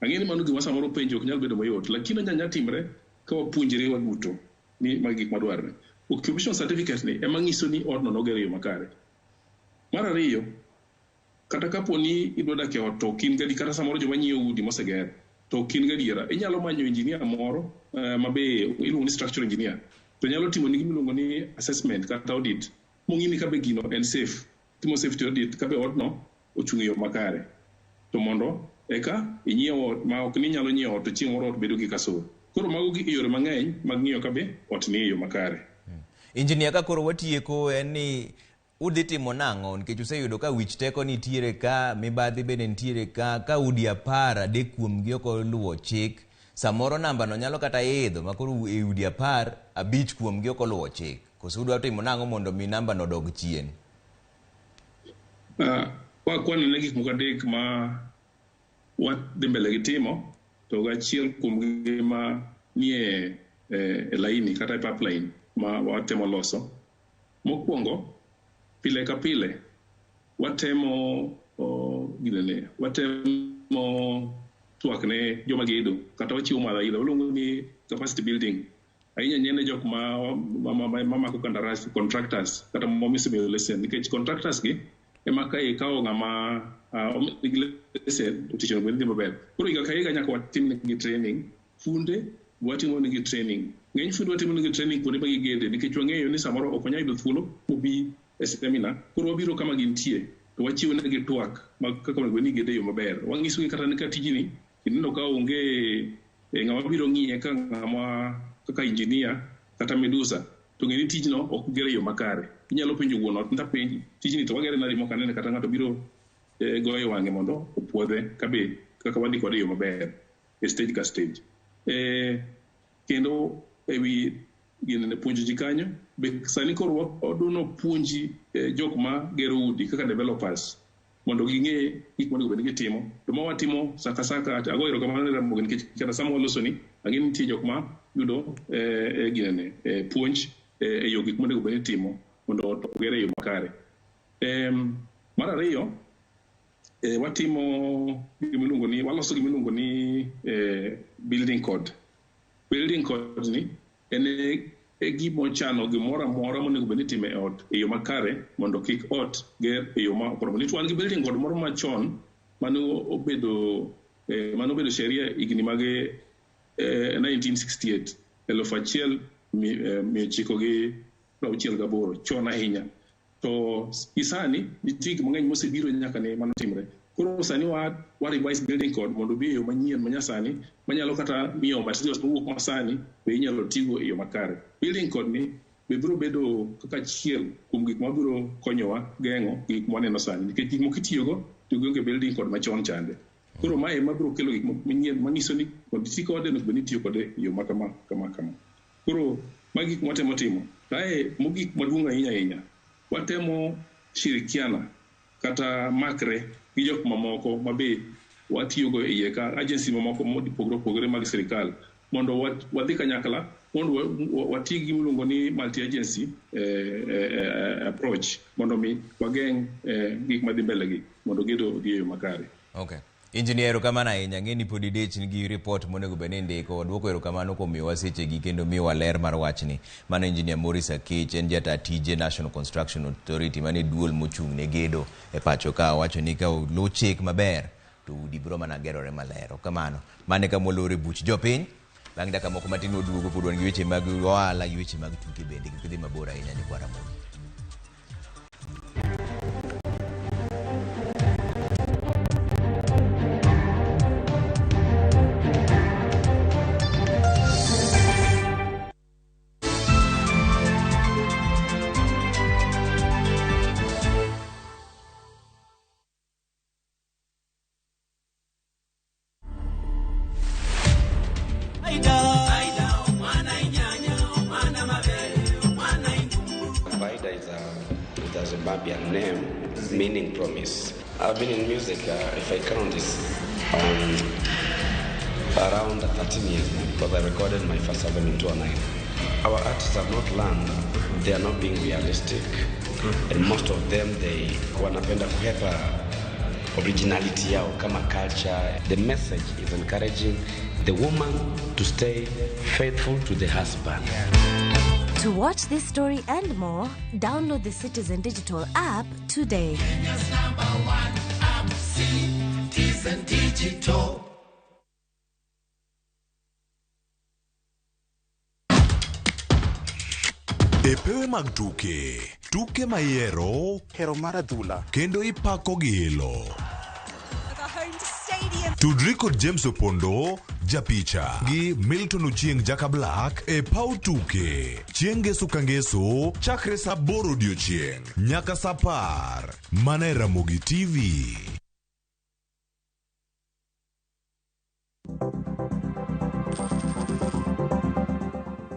Ang'e ni mano gima samoro penjo ok nyal bedo mayot, lakini onyalo timre ka wapuonjre waduto ni magi gik madwarre. Occupation certificate ni ema nyiso ni odno noger e yo makare. Mar ariyo, kata kapo ni idwa dak e ot to ok in gadi, kata samoro joma nyiewo udi moseger to ok in gadiera, inyalo manyo engineer moro ma be iluongo ni structural engineer, to nyalo timo ni gima iluongo ni assessment kata audit, mong'i ni kabe gino en safe, timo safety audit kabe odno ochung' e yo makare, to mondo eka inyiew ot ma ok ni inyalo nyiewo ot to chieng' moro ot bedo gi kasoro. Koro mago gi yore mang'eny mag ng'iyo kabe ot ni e yo makare. Engineer, ka koro watieko en ni udhi timo nang'o nikech useyudo ka wich teko nitiere ka, mibadhi bende nitiere ka, ka udi 13 kuomgi ok oluwo chik, samoro namba no nyalo kata idho ma koro e udi 15 kuomgi ok oluwo chik. Koso udwa timo nang'o mondo mi namba no odog chien? Wakwano ne gik moko adek ma wadhi mbele gi timo, to gachiel kuomgi ma nie e laini kata e pipeline ma watemo loso. Mokwongo, pile ka pile watemo ginene, watemo twak ne joma gedo kata wachiwo mawaidha, waluongo ni capacity building. Ahinya ahinya ne jok ma mamako kandarasi, contractors kata momisemiyo leseni, nikech contractors gi ema ka ikawo ng'ama nigi lesen to tich onego bed ni dhi maber. Koro higa ka higa nyaka watim negi training, funde watimo negi training. Ng'eny funde watimo negi training kuonde ma gigede nikech wang'eyo ni samoro ok wanyal yudo thuolo mobi e seminar. Koro wabiro kama gintie to wachiwo negi twak mag kaka onego bed ni gigede e yo maber. Wang'isogi kata ni ka tijni ineno ka onge ng'ama biro ng'iye ka ng'ama kaka engineer kata midusa, to ng'e ni tijno ok ger e yo makare. Inyalo penjo wuon ot ntapenji tijni to wagere nade mok anene kata ng'ato biro goyo wang'e mondo opuodhe kabe kaka wadhi kode e yo maber e stage ka stage. Kendo ewi ginene puonjo ji kanyo be sani koro waduono puonji jok ma gero udi kaka developers mondo ging'e gik monego bed ni gitimo. To ma watimo saka saka, ago erokamano ne Ramogi nikech kata sama waloso ni ang'e ni nitie jok ma yudo ginene puonj e yo gik monego bed ni itimo mondo ot oger e yo makare. Mar ariyo, watimo gima iluongo ni, waloso gima iluongo ni building code. Building code ni en e gima ochano gimoro amora monego bed ni itimo e ot e yo makare mondo kik ot ger e yo ma ok oromo. Nikech wan gi building code moro machon mane obedo sheria higni mag 1968, 1968, chon ahinya. To gi sani nitie gik mang'eny mosebiro nyaka ne mano timre. Koro sani wa revise building code mondo obi e yo manyien manyasani manyalo kata miyo materials mowuok masani be inyalo tigo e yo makare. Building code ni be biro bedo kaka achiel kuom gik mabiro konyowa geng'o gik mwaneno sani nikech gik moko itiyogo to gionge building code machon chande. Koro mae ema biro kelo gik manyien manyiso ni mondo iti kode onego bed ni itiyo kode e yo ma kama kama kama. Koro magi gik mwatemo timo. Kae mogik maduong' ahinya ahinya, watemo shirikiana kata makre gi jok mamoko mabe watiyogo e iye ka agency mamoko mopogore opogore mag sirikal mondo wadhi kanyakla mondo wati gi gimiluongo ni multi agency approach mondo mi wageng' gik madhi mbele gi mondo gedo odhi e yo makare. Okay. Injinia, erokamano ahinya. Ang'e ni pod idich gi report monego bed ni indiko. Waduoko erokamano kuom miyowa sechegi kendo miyowa ler mar wachni. Mano Engineer Maurice Akech, en jata tije National Construction Authority, mane duol mochung' ne gedo e pacho ka. Owacho ni ka oluw chik maber to udi biro mana gerore maler. Kamano. Mano e kama waloro e buch jopiny. Bang' dakika moko matin waduogo pod wan gi weche mag ohala gi weche mag tuke bende. Kik idhi mabor ahinya nyikwa Ramogi. Paida is a Zimbabwean name meaning promise. I've been in music, if I count this, around 13 years now, because I recorded my first album in 2009. Our artists have not learned, they are not being realistic, and most of them, they wanapenda kuhepa originality yao kama culture. The message is encouraging the woman to stay faithful to the husband. To watch this story and more, download the Citizen Digital app today. Kenya's number one app, Citizen Digital. E pewe mag tuke, tuke mayiero, hero mar adhula, kendo ipako gi ilo. Tudri kod James Opondo, japicha, gi Milton Ochieng Jaka Black e paw tuke. Chieng' ngeso ka ngeso, chakre saa 8 odiochieng' nyaka saa 10. Mana e Ramogi TV.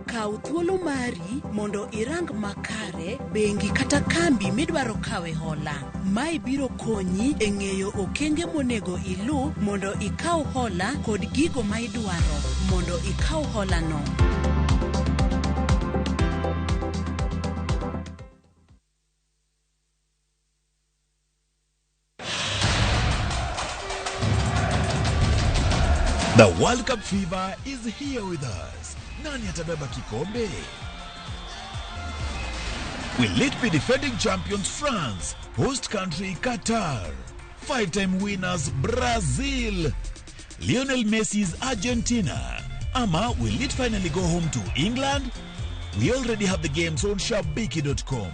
Kaw thuolo mari mondo irang makare bengi kata kambi midwaro kawe hola. Mae biro konyi e ng'eyo okenge monego iluw mondo ikaw hola kod gigo ma idwaro mondo ikaw hola no. The World Cup fever is here with us. Nani atabeba kikombe? Will it be defending champions France, host country Qatar, five-time winners Brazil, Lionel Messi's Argentina? Ama will it finally go home to England? We already have the games on Shabiki.com.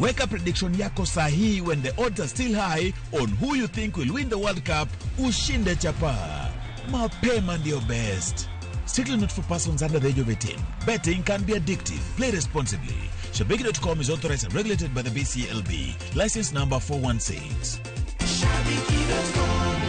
Weka prediction yako sahihi when the odds are still high on who you think will win the World Cup. Ushinde chapa. Mapema ndio best. Strictly not for persons under the age of 18. Betting can be addictive. Play responsibly. Shabiki.com is authorized and regulated by the BCLB. License number 416. Shabiki.com.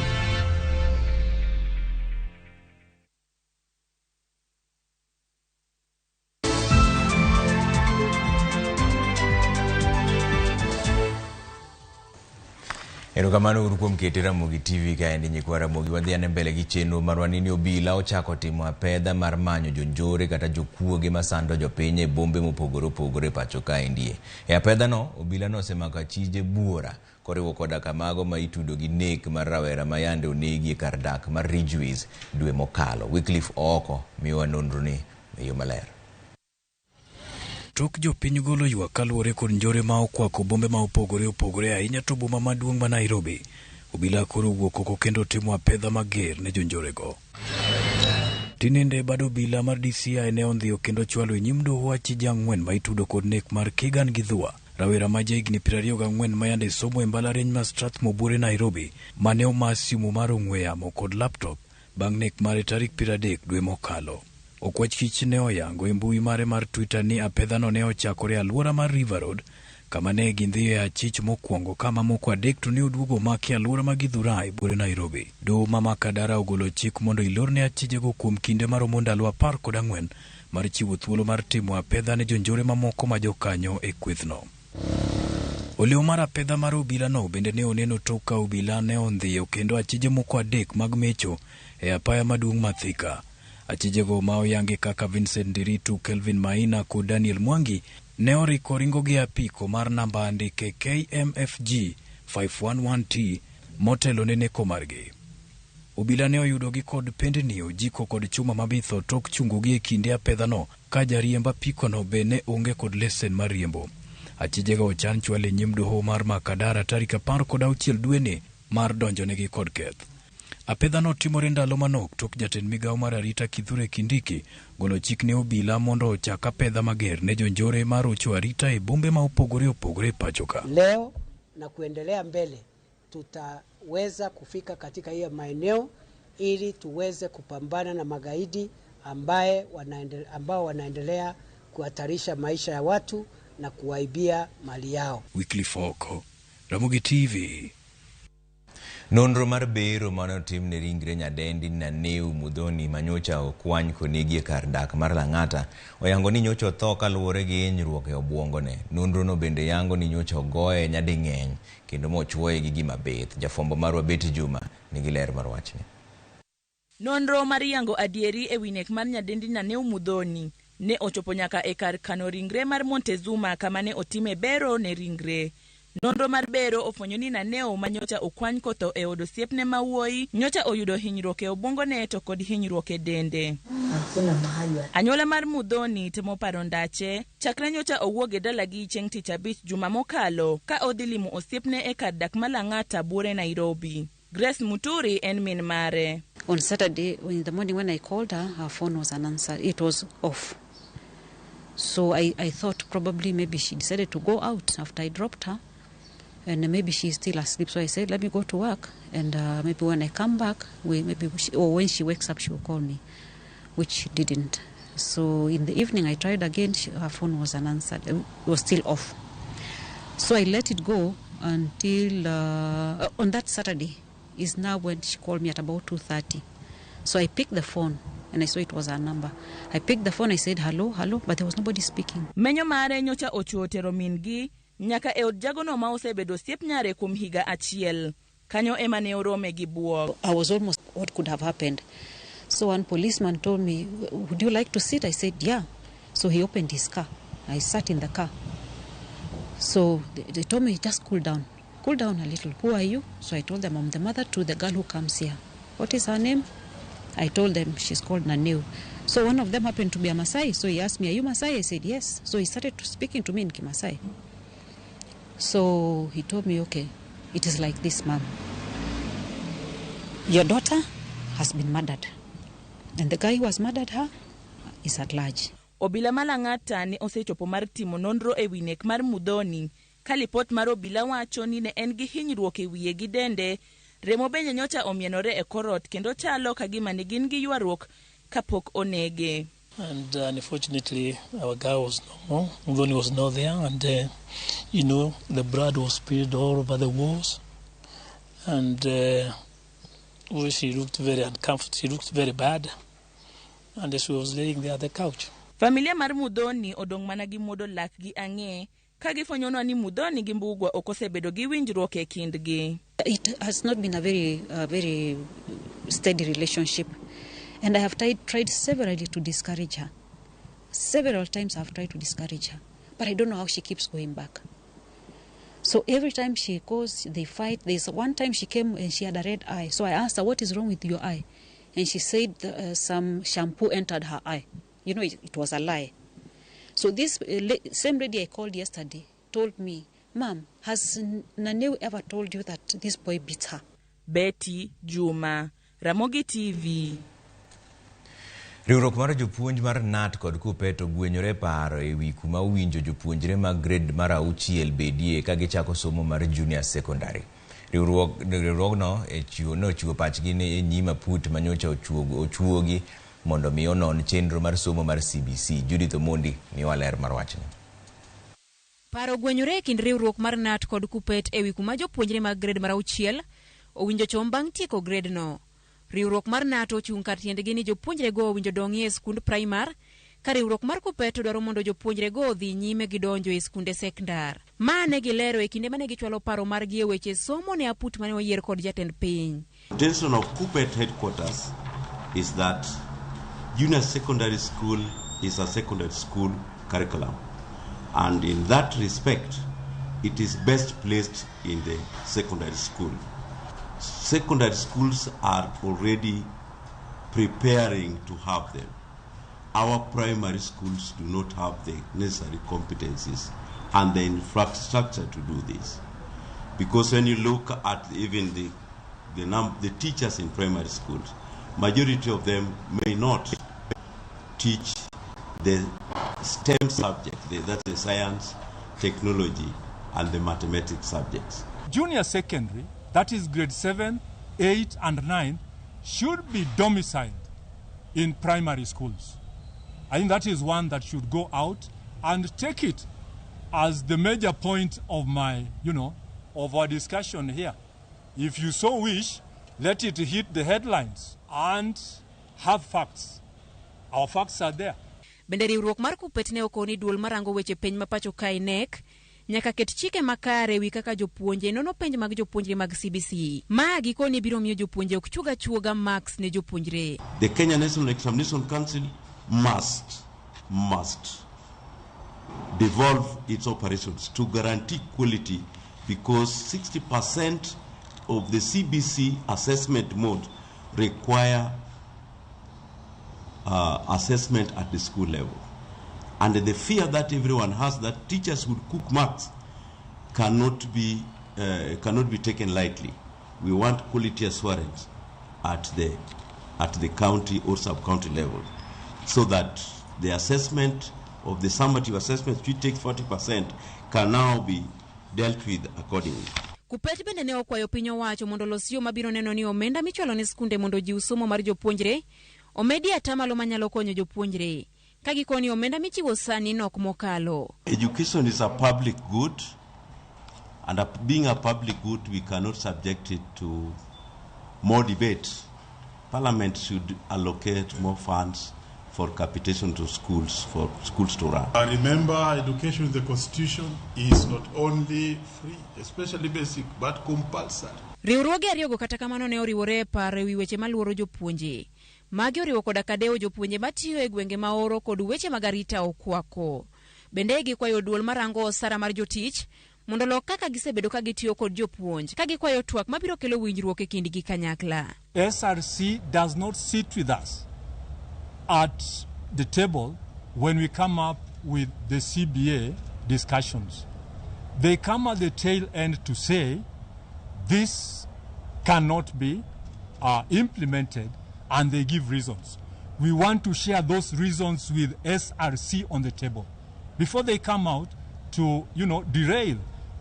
Erokamano uru kuom kete Ramogi TV kaendi nyikwa Ramogi. Wadhi ane mbele gi chenro marwa ni obila ochako timo apedha mar manyo jonjore kata jokuoge masando jopiny e bombe mopogore opogore pacho kaendi. E apedha no, obila nosemako achije buora koriwo koda kamago ma itudo gi nek mar rawera ma yande onegi e kar dak mar Ridgeways dwe mokalo. Wycliffe Ooko miyowa nonro ni e yo maler. Tok jopiny golo ywak kaluwore kod njore ma okwako bombe ma opogore opogore ahinya to boma maduong' ma Nairobi. Obila koro owuok oko kendo timo apedha mager ne jonjorego. Tinende bad obila mar DCI ne ondhiyo kendo chwalo e nyim doho achije 4 ma itudo kod nek mar Keegan Githua, rawera ma jahigni 24 ma yande somo e mbalariany ma Strathmore Buore Nairobi, mane oma simu mar ong'we yamo kod laptop bang' nek mare tarik 30 dwe mokalo. Okwach kich ne oyango e mbui mare mar Twitter ni apedhano ne ochakore e alwora mar River Road kama ne gindhiyo e achich mokwongo ka mamoko 3 to ne oduogo omaki e alwora ma Githurai buore Nairobi. Doho ma Makadara ogolo chik mondo ilorne achijego kuom kinde maromo ndalo 14 mar chiwo thuolo mar timo apedha ne jonjore mamoko ma jokanyo e kwethno. Oleo mar apedha mar obila no bende ne oneno tok ka obila ne ondhiyo kendo achije moko 3 mag mecho e apaya maduong' ma Thika. Achijego ma oyangi kaka Vincent Ndiritu, Kelvin Maina kod Daniel Mwangi ne oriko ringo gi apiko mar namba andike KMFG 511T motelo ne neko margi. Obila ne oyudogi kod pendni, ojiko kod chuma mabitho tok chungogi e kinde apedhano ka jariemb apikono be ne onge kod lesen mar riembo. Achijego ochan chwal e nyim doho mar Makadara tarik 16 dweni mar donjonegi kod keth. Apedhano timore ndalo manok tok jatend migawo mar arita Kithure Kindiki golo chik ne obila mondo ochak apedha mager ne jonjore marocho arita e bombe ma opogore opogore e pacho ka. Leo na kuendelea mbele tutaweza kufika katika hiyo maeneo ili tuweze kupambana na magaidi ambao wanaendelea kuhatarisha maisha ya watu na kuwaibia mali yao. Wycliffe Oko, Ramogi TV. Nonro mar bero mane otim ne ringre nyadendi Naneu Muthoni manyocha okwany konegi e kar dak mar Lang'ata oyango ni nyocha otho kaluwore gi hinyruok e obwongone. Nonrono bende yango ni nyocha ogoye nyading'eny kendo mochuoye gi gima bith. Jafwambo marwa Betty Juma nigi ler mar wachni. Nonro mar yango adieri e wi nek mar nyadendi Naneu Muthoni ne ochopo nyaka e kar kano ringre mar Montezuma kama ne otime bero ne ringre. Nonro mar bero ofwenyo ni Naneu manyocha okwany kotho e od osiepne ma wuoyi nyocha oyudo hinyruok e obwongone to kod hinyruok e dende. Anyuola mar Muthoni temo paro ndache chakre nyocha owuok e dalagi chieng' tich abich juma mokalo ka odhi limo osiepne e kar dak ma Lang'ata buore Nairobi. Grace Muturi en min mare. On Saturday in the morning when I called her, her phone was unanswered. It was off. So I thought probably maybe she decided to go out after I dropped her. And maybe she's still asleep. So I said, let me go to work. And maybe when I come back, or when she wakes up, she will call me, which she didn't. So in the evening, I tried again. Her phone was unanswered. It was still off. So I let it go until on that Saturday is now when she called me at about 2:30. So I picked the phone and I saw it was her number. I picked the phone, I said, hello, hello, but there was nobody speaking. Menyo mare nyocha ochuo tero min-gi nyaka e od jagono ma osebedo osiep nyare kuom higa achiel. Kanyo ema ne orome gi buok. I was almost what could have happened. So one policeman told me, would you like to sit? I said, yeah. So he opened his car. I sat in the car. So they told me, just cool down. Cool down a little. Who are you? So I told them, I'm the mother to the girl who comes here. What is her name? I told them she's called Naneu. So one of them happened to be a Masai. So he asked me, are you Masai? I said, yes. So he started speaking to me in Kimasai. So he told me, okay, it is like this, ma'am. Your daughter has been murdered. And the guy who has murdered her is at large. Obila ma Lang'ata ne osechopo mar timo nonro e wi nek mar Muthoni. Ka lipot mar obila wacho ni ne en gi hinyruok e wiye gi dende, remo bende nyocha omienore e korot kendo chalo ka gima ne gin gi ywaruok kapok onege. And unfortunately, our guy was no more. Muthoni was not there, and you know, the blood was spilled all over the walls, and she looked very uncomfortable. She looked very bad, and she was laying there at the couch. Familia mar Muthoni odong' mana gi muodo lak gi ang'e ka gifwenyonwa ni Muthoni gi Mbugua ok osebedo gi winjruok e kindgi. It has not been a very steady relationship. And I have tried severally to discourage her. Several times I've tried to discourage her. But I don't know how she keeps going back. So every time she goes, they fight. There's one time she came and she had a red eye. So I asked her, what is wrong with your eye? And she said some shampoo entered her eye. You know, it was a lie. So this same lady I called yesterday told me, Ma'am, has Naneu ever told you that this boy beats her? Betty Juma, Ramogi TV. Riwruok mar jopuonj mar KNUT kod KUPPET ogwenyore paro e wi kuma owinjo jopuonjre mag grade mar 6 bedie ka gichako somo mar junior secondary. Riwruogno nochiwo pachgi e nyim aput manyocha ochuogi mondo mi onon chenro mar somo mar CBC. Judith Omondi miwa ler mar wachni. Paro ogwenyore e kind riwruok mar KNUT kod KUPPET e wi kuma jopuonjre mag grade mar 6 owinjo chom bang' tieko grade no. Riwruok mar KNUT ochung' kar tiendgi ni jopuonjrego owinjo dong'ie e skund primar, ka riwruok mar KUPPET dwaro mondo jopuonjrego odhi nyime gi donjo e skunde sekndar. Ma ne gilero e kinde mane gichwalo paro margi e weche somo ne aput mane oyier kod jatend piny. Intention of KUPPET headquarters is that junior secondary school is a secondary school curriculum, and in that respect it is best placed in the secondary school. Secondary schools are already preparing to have them. Our primary schools do not have the necessary competencies and the infrastructure to do this. Because when you look at even the teachers in primary schools, majority of them may not teach the STEM subject, that's the science, technology, and the mathematics subjects. Junior secondary, that is grade 7, 8, and 9, should be domiciled in primary schools. I think that is one that should go out and take it as the major point of my, of our discussion here. If you so wish, let it hit the headlines and have facts. Our facts are there. Bende riwruok mar Kupet ne okoni duol marango weche penj ma pacho kae KNEC nyaka ket chike makare wi kaka jopuonje nono penj mag jopuonjre mag CBC. Ma gikoni biro miyo jopuonje ok chuog achuoga marks ne jopuonjre. The Kenya National Examination Council must devolve its operations to guarantee quality, because 60% of the CBC assessment mode require assessment at the school level. And the fear that everyone has that teachers would cook marks cannot be taken lightly. We want quality assurance at the county or sub-county level, so that the assessment of the summative assessment, which takes 40%, can now be dealt with accordingly. Kupet bende ne okwayo piny owacho mondo los yo mabiro neno ni omenda michwalo ne skunde mondo jiw somo mar jopuonjre omedi atamalo manyalo konyo jopuonjre ka gikoni omenda michiwo sani nok mokalo. Education is a public good, and being a public good, we cannot subject it to more debate. Parliament should allocate more funds for capitation to schools, for schools to run. I remember education in the Constitution is not only free, especially basic, but compulsory. Riwruoge ariyogo kata kamano ne oriwore e paro ewi weche maluoro jopuonje. Magi oriwo koda kadewo jopuonje matiyo e gwenge ma oro kod weche mag arita okwako. Bende gikwayo duol marango osara mar jotich mondo lok kaka gisebedo ka gitiyo kod jopuonj, ka gikwayo twak mabiro kelo winjruok e kindgi kanyakla. SRC does not sit with us at the table when we come up with the CBA discussions. They come at the tail end to say this cannot be implemented, and they give reasons. We want to share those reasons with SRC on the table before they come out to, derail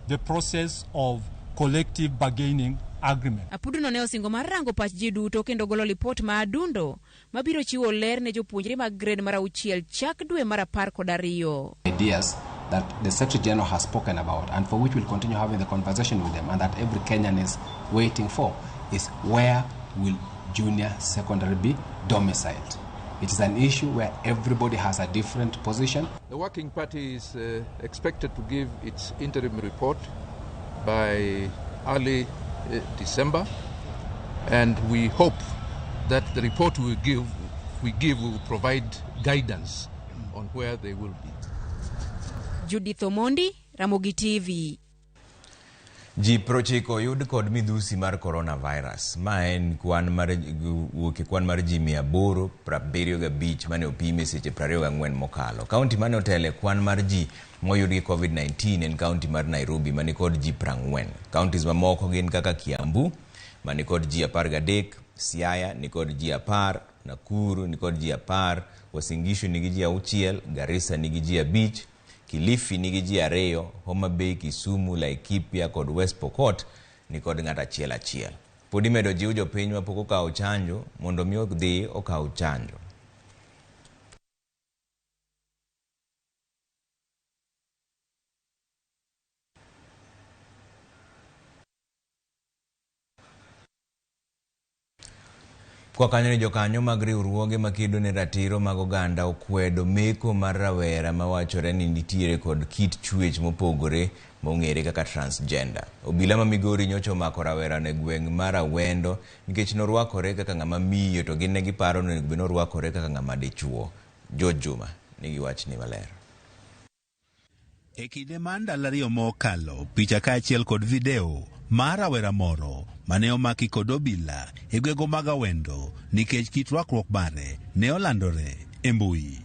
the process of collective bargaining agreement. Apuduno ne osingo mar rango pach ji duto kendo golo lipot ma adundo mabiro chiwo ler ne jopuonjre mag grade mar 6 chak dwe mar 12. Ideas that the Secretary General has spoken about and for which we'll continue having the conversation with them, and that every Kenyan is waiting for, is where will junior secondary be domiciled? It is an issue where everybody has a different position. The Working Party is expected to give its interim report by early December, and we hope that the report we give will provide guidance on where they will be. Judith Omondi, Ramogi TV. Ji 90 oyud kod midhusi mar coronavirus. Ma en kwan mar ji 875 mane opim e seche 24 mokalo. Kaunti mane otele kwan mar ji moyud gi COVID-19 en kaunti mar Nairobi mani kod ji 40. Kauntis mamoko gin kaka Kiambu mani kod ji 13, Siaya ni kod ji 10, Nakuru ni kod ji 10, Uasin Gishu nigi ji 6, Garissa nigi ji 5, Kilifi nigi ji 2, Homa Bay, Kisumu, Laikipia kod West Pokot ni kod ng'at achiel achiel. Pod imedo jiw jopiny mapok okawo chanjo mondo mi odhi okaw chanjo. Kwa kanyo ni jokanyo mag riwruoge makedo ne ratiro mag oganda okwedo meko mar rawera mawachore ni nitiere kod kit chwech mopogore mong'ere kaka transgender. Obila ma Migori nyocha omako rawera e gweng' mar Awendo nikech norwakore kaka ng'ama miyo to gin ne giparo ni onego bed ni orwakore kaka ng'ama dichuo. George Juma nigi wachni maler. E kinde mar ndalo ariyo mokalo, picha kaachiel kod video mar rawera moro mane omaki kod obila e gwego mag Awendo nikech kit rwakruok mare ne olandore e mbui.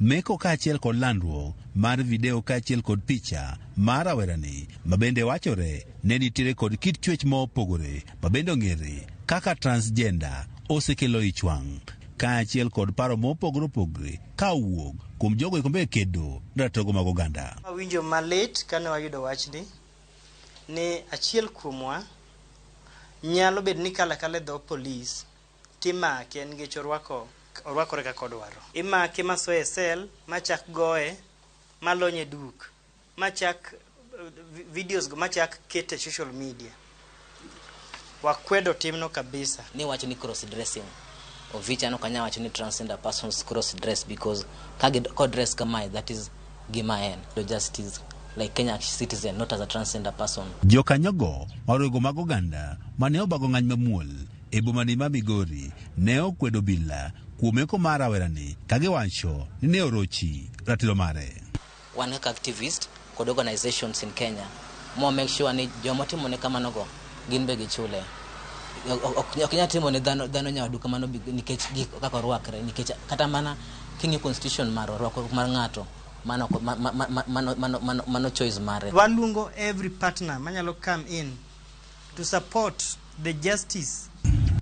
Meko kaachiel kod landruok mar video kaachiel kod picha mar rawerani mabende wachore ne nitiere kod kit chwech ma opogore mabende ong'ere kaka transgender osekelo ich wang' kaachiel kod paro mopogore opogore ka owuok kuom jogo eko kedo ratego mag oganda. Awinjo malit kane wayudo wachni ni achiel kuomwa nyalo bedo ni kalo akala e dho polis timake nikech orwako orwakore kaka odwaro. Imake masoye e cell machak goye malonye duk machak videos go machak ket e social media. Wakwedo timno kabisa. Ni wacho ni cross dressing Ovicha no kanya wacho ni transgender persons cross dress because ka ko dress kamae that is gima en to justice like Kenya citizen not as a transgender person. Jokanyogo marwego mag oganda mane obago ng'any mamuol e bomani ma Migori ne okwedo obila kuom meko mar rawerani ka giwacho ni ne orochi ratiro mare. Wan kaka activist kod organizations in Kenya mo make sure ni joma timone kamano go gin be gichule. Ok nyal timo ne dhano dhano nyawadu kamano nikech gik kaka orwakre nikech kata mana king'iyo constitution marwa rwakruok mar ng'ato mano mano mano mano mano choice mare. Waluongo every partner manyalo come in to support the justice.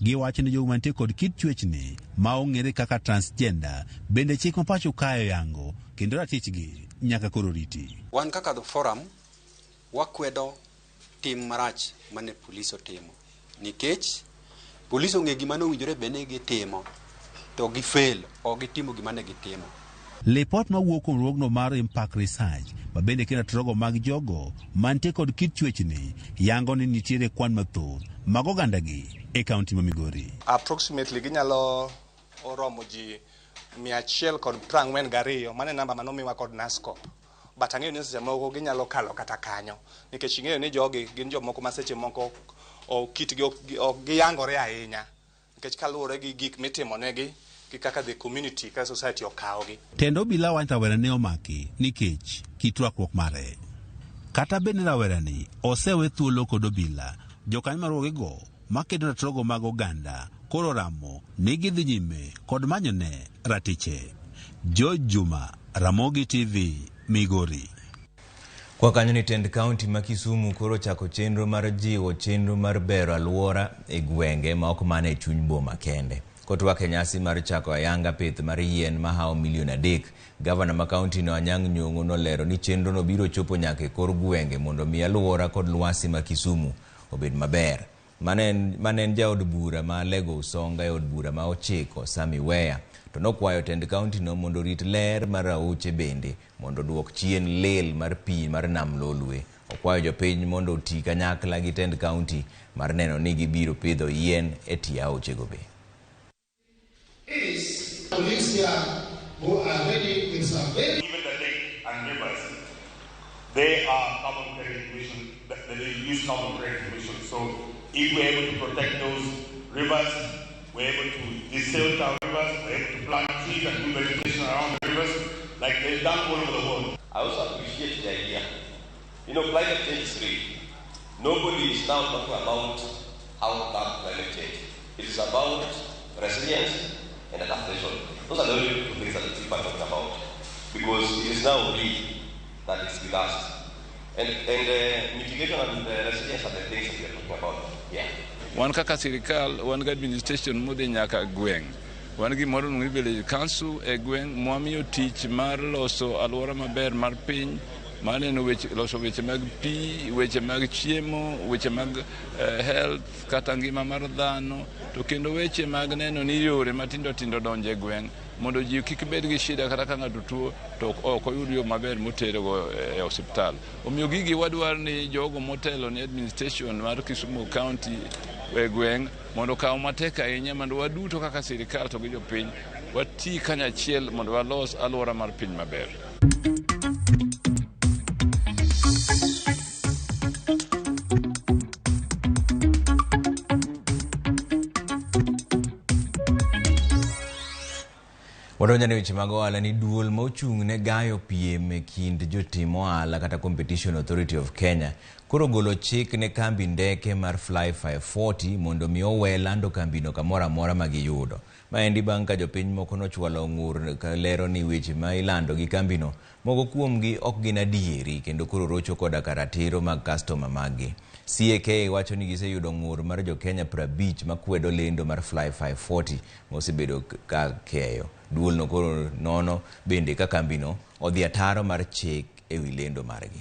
Giwacho ni jogo mantie kod kit chwechni ma ong'ere kaka transgender bende chik ma pacho kae oyango kendo ratichgi nyaka koro riti. Wan kaka the forum wakwedo tim marach mane polis otimo nikech polis ong'e gima nowinjore bed ni gitimo to gifail ok gitimo gima ne gitimo. Lipot mawuok kuom riwruogno mar Impact Research ma bende kelo ratiro mag jogo mantie kod kit chwechni yango ni nitiere kwan mathoth mag ogandagi e kaunti ma Migori. Approximately ginyalo romo ji 142, mano e namba manomiwa kod NASCOP. But ang'eyo ni seche moko ginyalo kalo kata kanyo nikech ing'eyo ni jogi gin jomoko ma seche moko kitgi ok giyangore ahinya nikech kaluwore gi gik mitimonegi gi kaka the community kaka society okawogi. Tend obila wacho rawera ne omaki nikech kit rwakruok mare. Kata bed ni rawerani osewe thuolo kod obila, jokanyo mar riwruogego makedo ratiro mag oganda koro ramo ni gidhi nyime kod manyone ratiche. George Juma, Ramogi TV, Migori. Kwa kanyo ni tend kaunti ma Kisumu koro chako chenro mar jiwo chenro mar bero alwora e gwenge ma ok mana e chuny boma kende. Kotwak e nyasi mar chako ayanga pith mar yien mahawo milion 3, gavana ma kaunti no Anyang' Nyong'o nolero ni chenro no biro chopo nyaka e kor gwenge mondo mi alwora kod lwasi ma Kisumu obed maber. Mane en jaod bura ma Alego Usonga e od bura ma 9 Sami Weya to nokwayo tend kaunti no mondo orit ler mar aoche bende mondo oduok chien lil mar pi mar nam Lolwe. Okwayo jopiny mondo oti kanyakla gi tend kaunti mar neno ni gibiro pidho yien e tie aochego be. Is police here who are ready with surveillance. Even the lake and rivers, they are carbon credit emission, they use carbon credit emission. So if we're able to protect those rivers, we're able to desilt our rivers, we're able to plant trees and do vegetation around the rivers, like they've done all over the world. I also appreciate the idea. You know, climate change is real. Nobody is now talking about how bad climate change. It is about resilience and adaptation. Those are the only two things that people are talking about, because it is now real that it's with us. And mitigation and resilience are the things that we are talking about here. Wan kaka sirikal, wan gi administration modhi nyaka gweng'. Wan gi moro ni village council e gweng' mwamiyo tich mar loso alwora maber mar piny, mar neno weche, loso weche mag pi, weche mag chiemo, weche mag health kata ngima mar dhano, to kendo weche mag neno ni yore matindo tindo donjo e gweng' mondo ji kik bed gi shida kata ka ng'ato tuo to ok oyud yo maber moterego e osiptal. Omiyo gigi wadwaro ni jogo motelo ni administration mar Kisumu County e gweng' mondo okaw matek ahinya mondo waduto kaka sirikal to gi jopiny wati kanyachiel mondo walos alwora mar piny maber. Wadonjo ne weche mag ohala ni duol ma ochung' ne gayo piem e kind jotim ohala kata Competition Authority of Kenya koro golo chik ne kambi ndeke mar Fly 540 mondo mi owe lando kambino kamoro amora ma giyudo. Maendi bang' ka jopiny moko nochwalo ng'ur ka lero ni weche ma ilando gi kambino moko kuomgi ok gin adieri kendo koro rocho koda ka ratiro mag kastoma maggi. CAK wacho ni giseyudo ng'ur mar jo Kenya 50 makwedo lendo mar Fly 540 mosebedo ka keyo. Duolno koro nono bende ka kambino odhi ataro mar chik ewi lendo margi.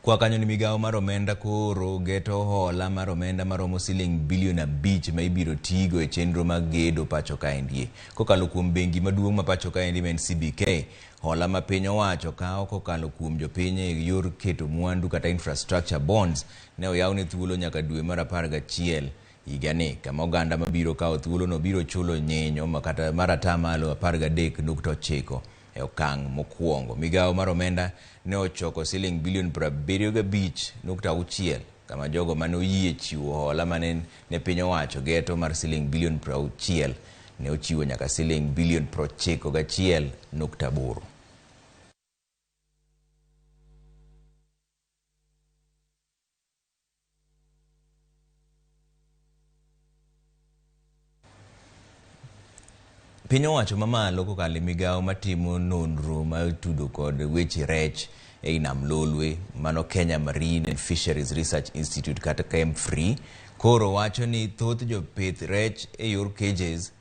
Kwa kanyo ni migawo mar omenda koro geto hola mar omenda maromo siling bilion 5 ma ibiro tigo e chenro mag gedo pacho kaendi. Kokalo kuom bengi maduong' ma pacho kaendi ma en CBK, hola ma piny owacho kawo kokalo kuom jopiny e yor keto mwandu kata infrastructure bonds ne oyawne thuolo nyaka dwe mar 11 higani, kama oganda mabiro kawo thuolono biro chulo nyinyo kata mar atamalo 13.9 e okang' mokwongo. Migawo mar omenda ne ochoko siling bilion 75.6 kama jogo mane oyie chiwo hola mane ne piny owacho geto mar siling bilion 60 ne ochiwo nyaka siling bilion 91.8. Piny owacho mamalo kokalo e migawo matimo nonro ma tudo kod weche rech ei nam Lolwe, mano Kenya Marine and Fisheries Research Institute kata KEMFRI, koro wacho ni thoth jopith rech e yor cages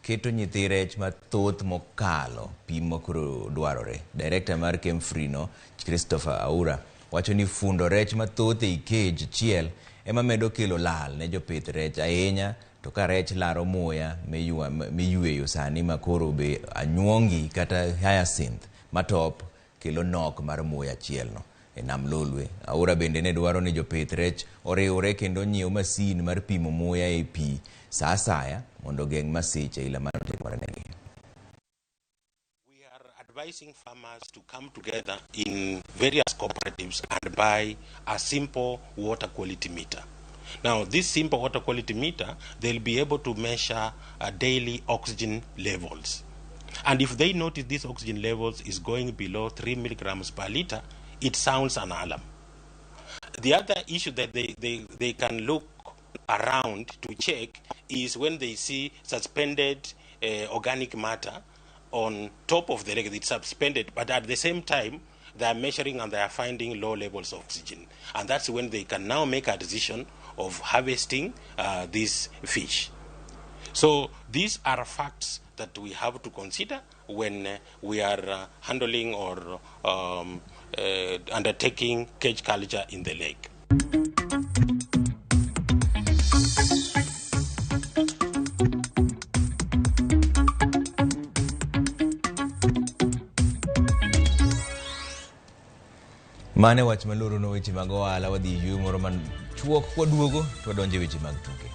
keto nyithi rech mathoth mokalo pim ma koro dwarore. Director mar KEMFRI no, Christopher Aura, wacho ni fundo rech mathoth ei cage achiel ema medo kelo lal ne jopith rech ahinya, to ka rech laro muya miyweyo sani ma koro be anyuongi kata hyacinth matop kelo nok mar muya achielno e nam Lolwe. Aura bende ne dwaro ni jopith rech oriwre kendo nyiew masin mar pimo muya e pi sa asaya mondo ogeng' masiche ila mar timore negi. We are advising farmers to come together in various cooperatives and buy a simple water quality meter. Now, this simple water quality meter, they'll be able to measure daily oxygen levels. And if they notice these oxygen levels is going below 3 milligrams per liter, it sounds an alarm. The other issue that they can look around to check is when they see suspended organic matter on top of the lake. It's suspended, but at the same time, they are measuring and they are finding low levels of oxygen. And that's when they can now make a decision of harvesting these fish. So these are facts that we have to consider when we are handling or undertaking cage culture in the lake. Mane wach maloro no weche mag ohala, wadhi yweyo moro man chuok kwaduogo to wadonjo e weche mag tuke.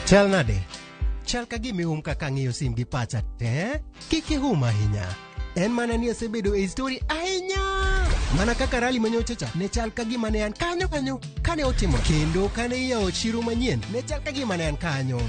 Chal nade? Chal ka gima ihum kaka ang'iyo sim gi pacha te? Kik ihum ahinya. En mana ni asebedo e story ahinya. Mana kaka rally manyocha cha, ne chal ka gima ne an kanyo kanyo kane otimo. Kendo kane iyawo chiro manyien, ne chal ka gima ne an kanyo.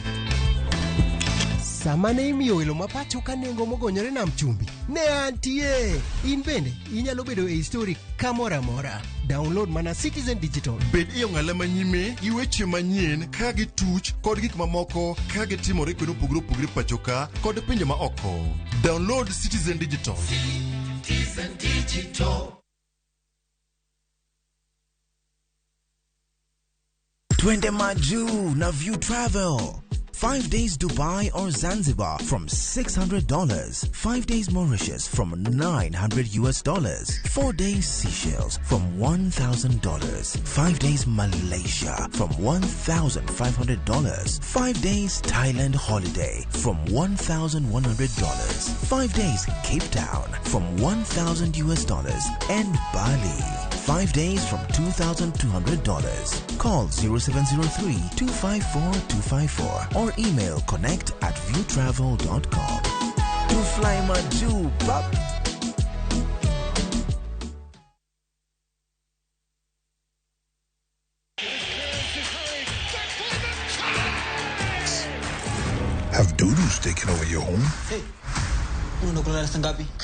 Sama ne imiyo welo ma pacho ka nengo mogonyore nam chumbi, ne antie. In bende inyalo bedo e story kamoro amora. Download mana Citizen Digital. Bed e ong'ala manyime gi weche manyien ka gituch kod gik mamoko ka gitimore kuonde mopogore opogore pacho ka kod pinje ma oko. Download Citizen Digital. Citizen Digital. Twende majuu na View Travel. 5 days Dubai or Zanzibar from $600. 5 days Mauritius from $900. 4 days Seychelles from $1,000. 5 days Malaysia from $1,500. 5 days Thailand holiday from $1,100. 5 days Cape Town from $1,000 and Bali. 5 days from $2,200. Call 0703 254 254 or email connect@viewtravel.com. To fly Maju, pap. Have dudus taken over your home? Hey. I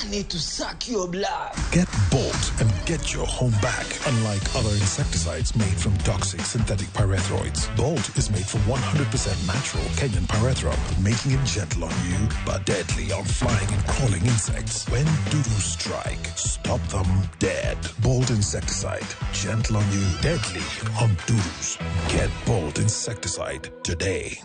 need to suck your blood. Get Bolt and get your home back. Unlike other insecticides made from toxic synthetic pyrethroids, Bolt is made from 100% natural Kenyan pyrethrum, making it gentle on you but deadly on flying and crawling insects. When dudus strike, stop them dead. Bolt insecticide, gentle on you, deadly on dudus. Get Bolt insecticide today.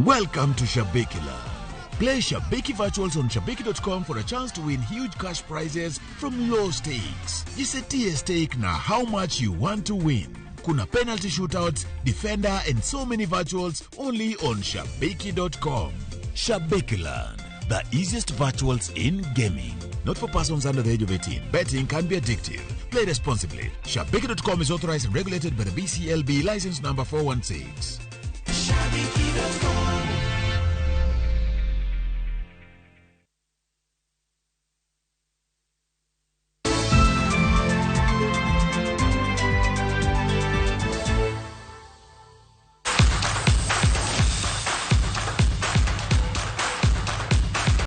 Welcome to Shabiki Land. Play Shabiki Virtuals on Shabiki.com for a chance to win huge cash prizes from low stakes. Jisetie stake na how much you want to win. Kuna penalty shootouts, defender and so many virtuals only on Shabiki.com. Shabiki Land, the easiest virtuals in gaming. Not for persons under the age of 18. Betting can be addictive. Play responsibly. Shabiki.com is authorized and regulated by the BCLB license number 416. Shabiki.com.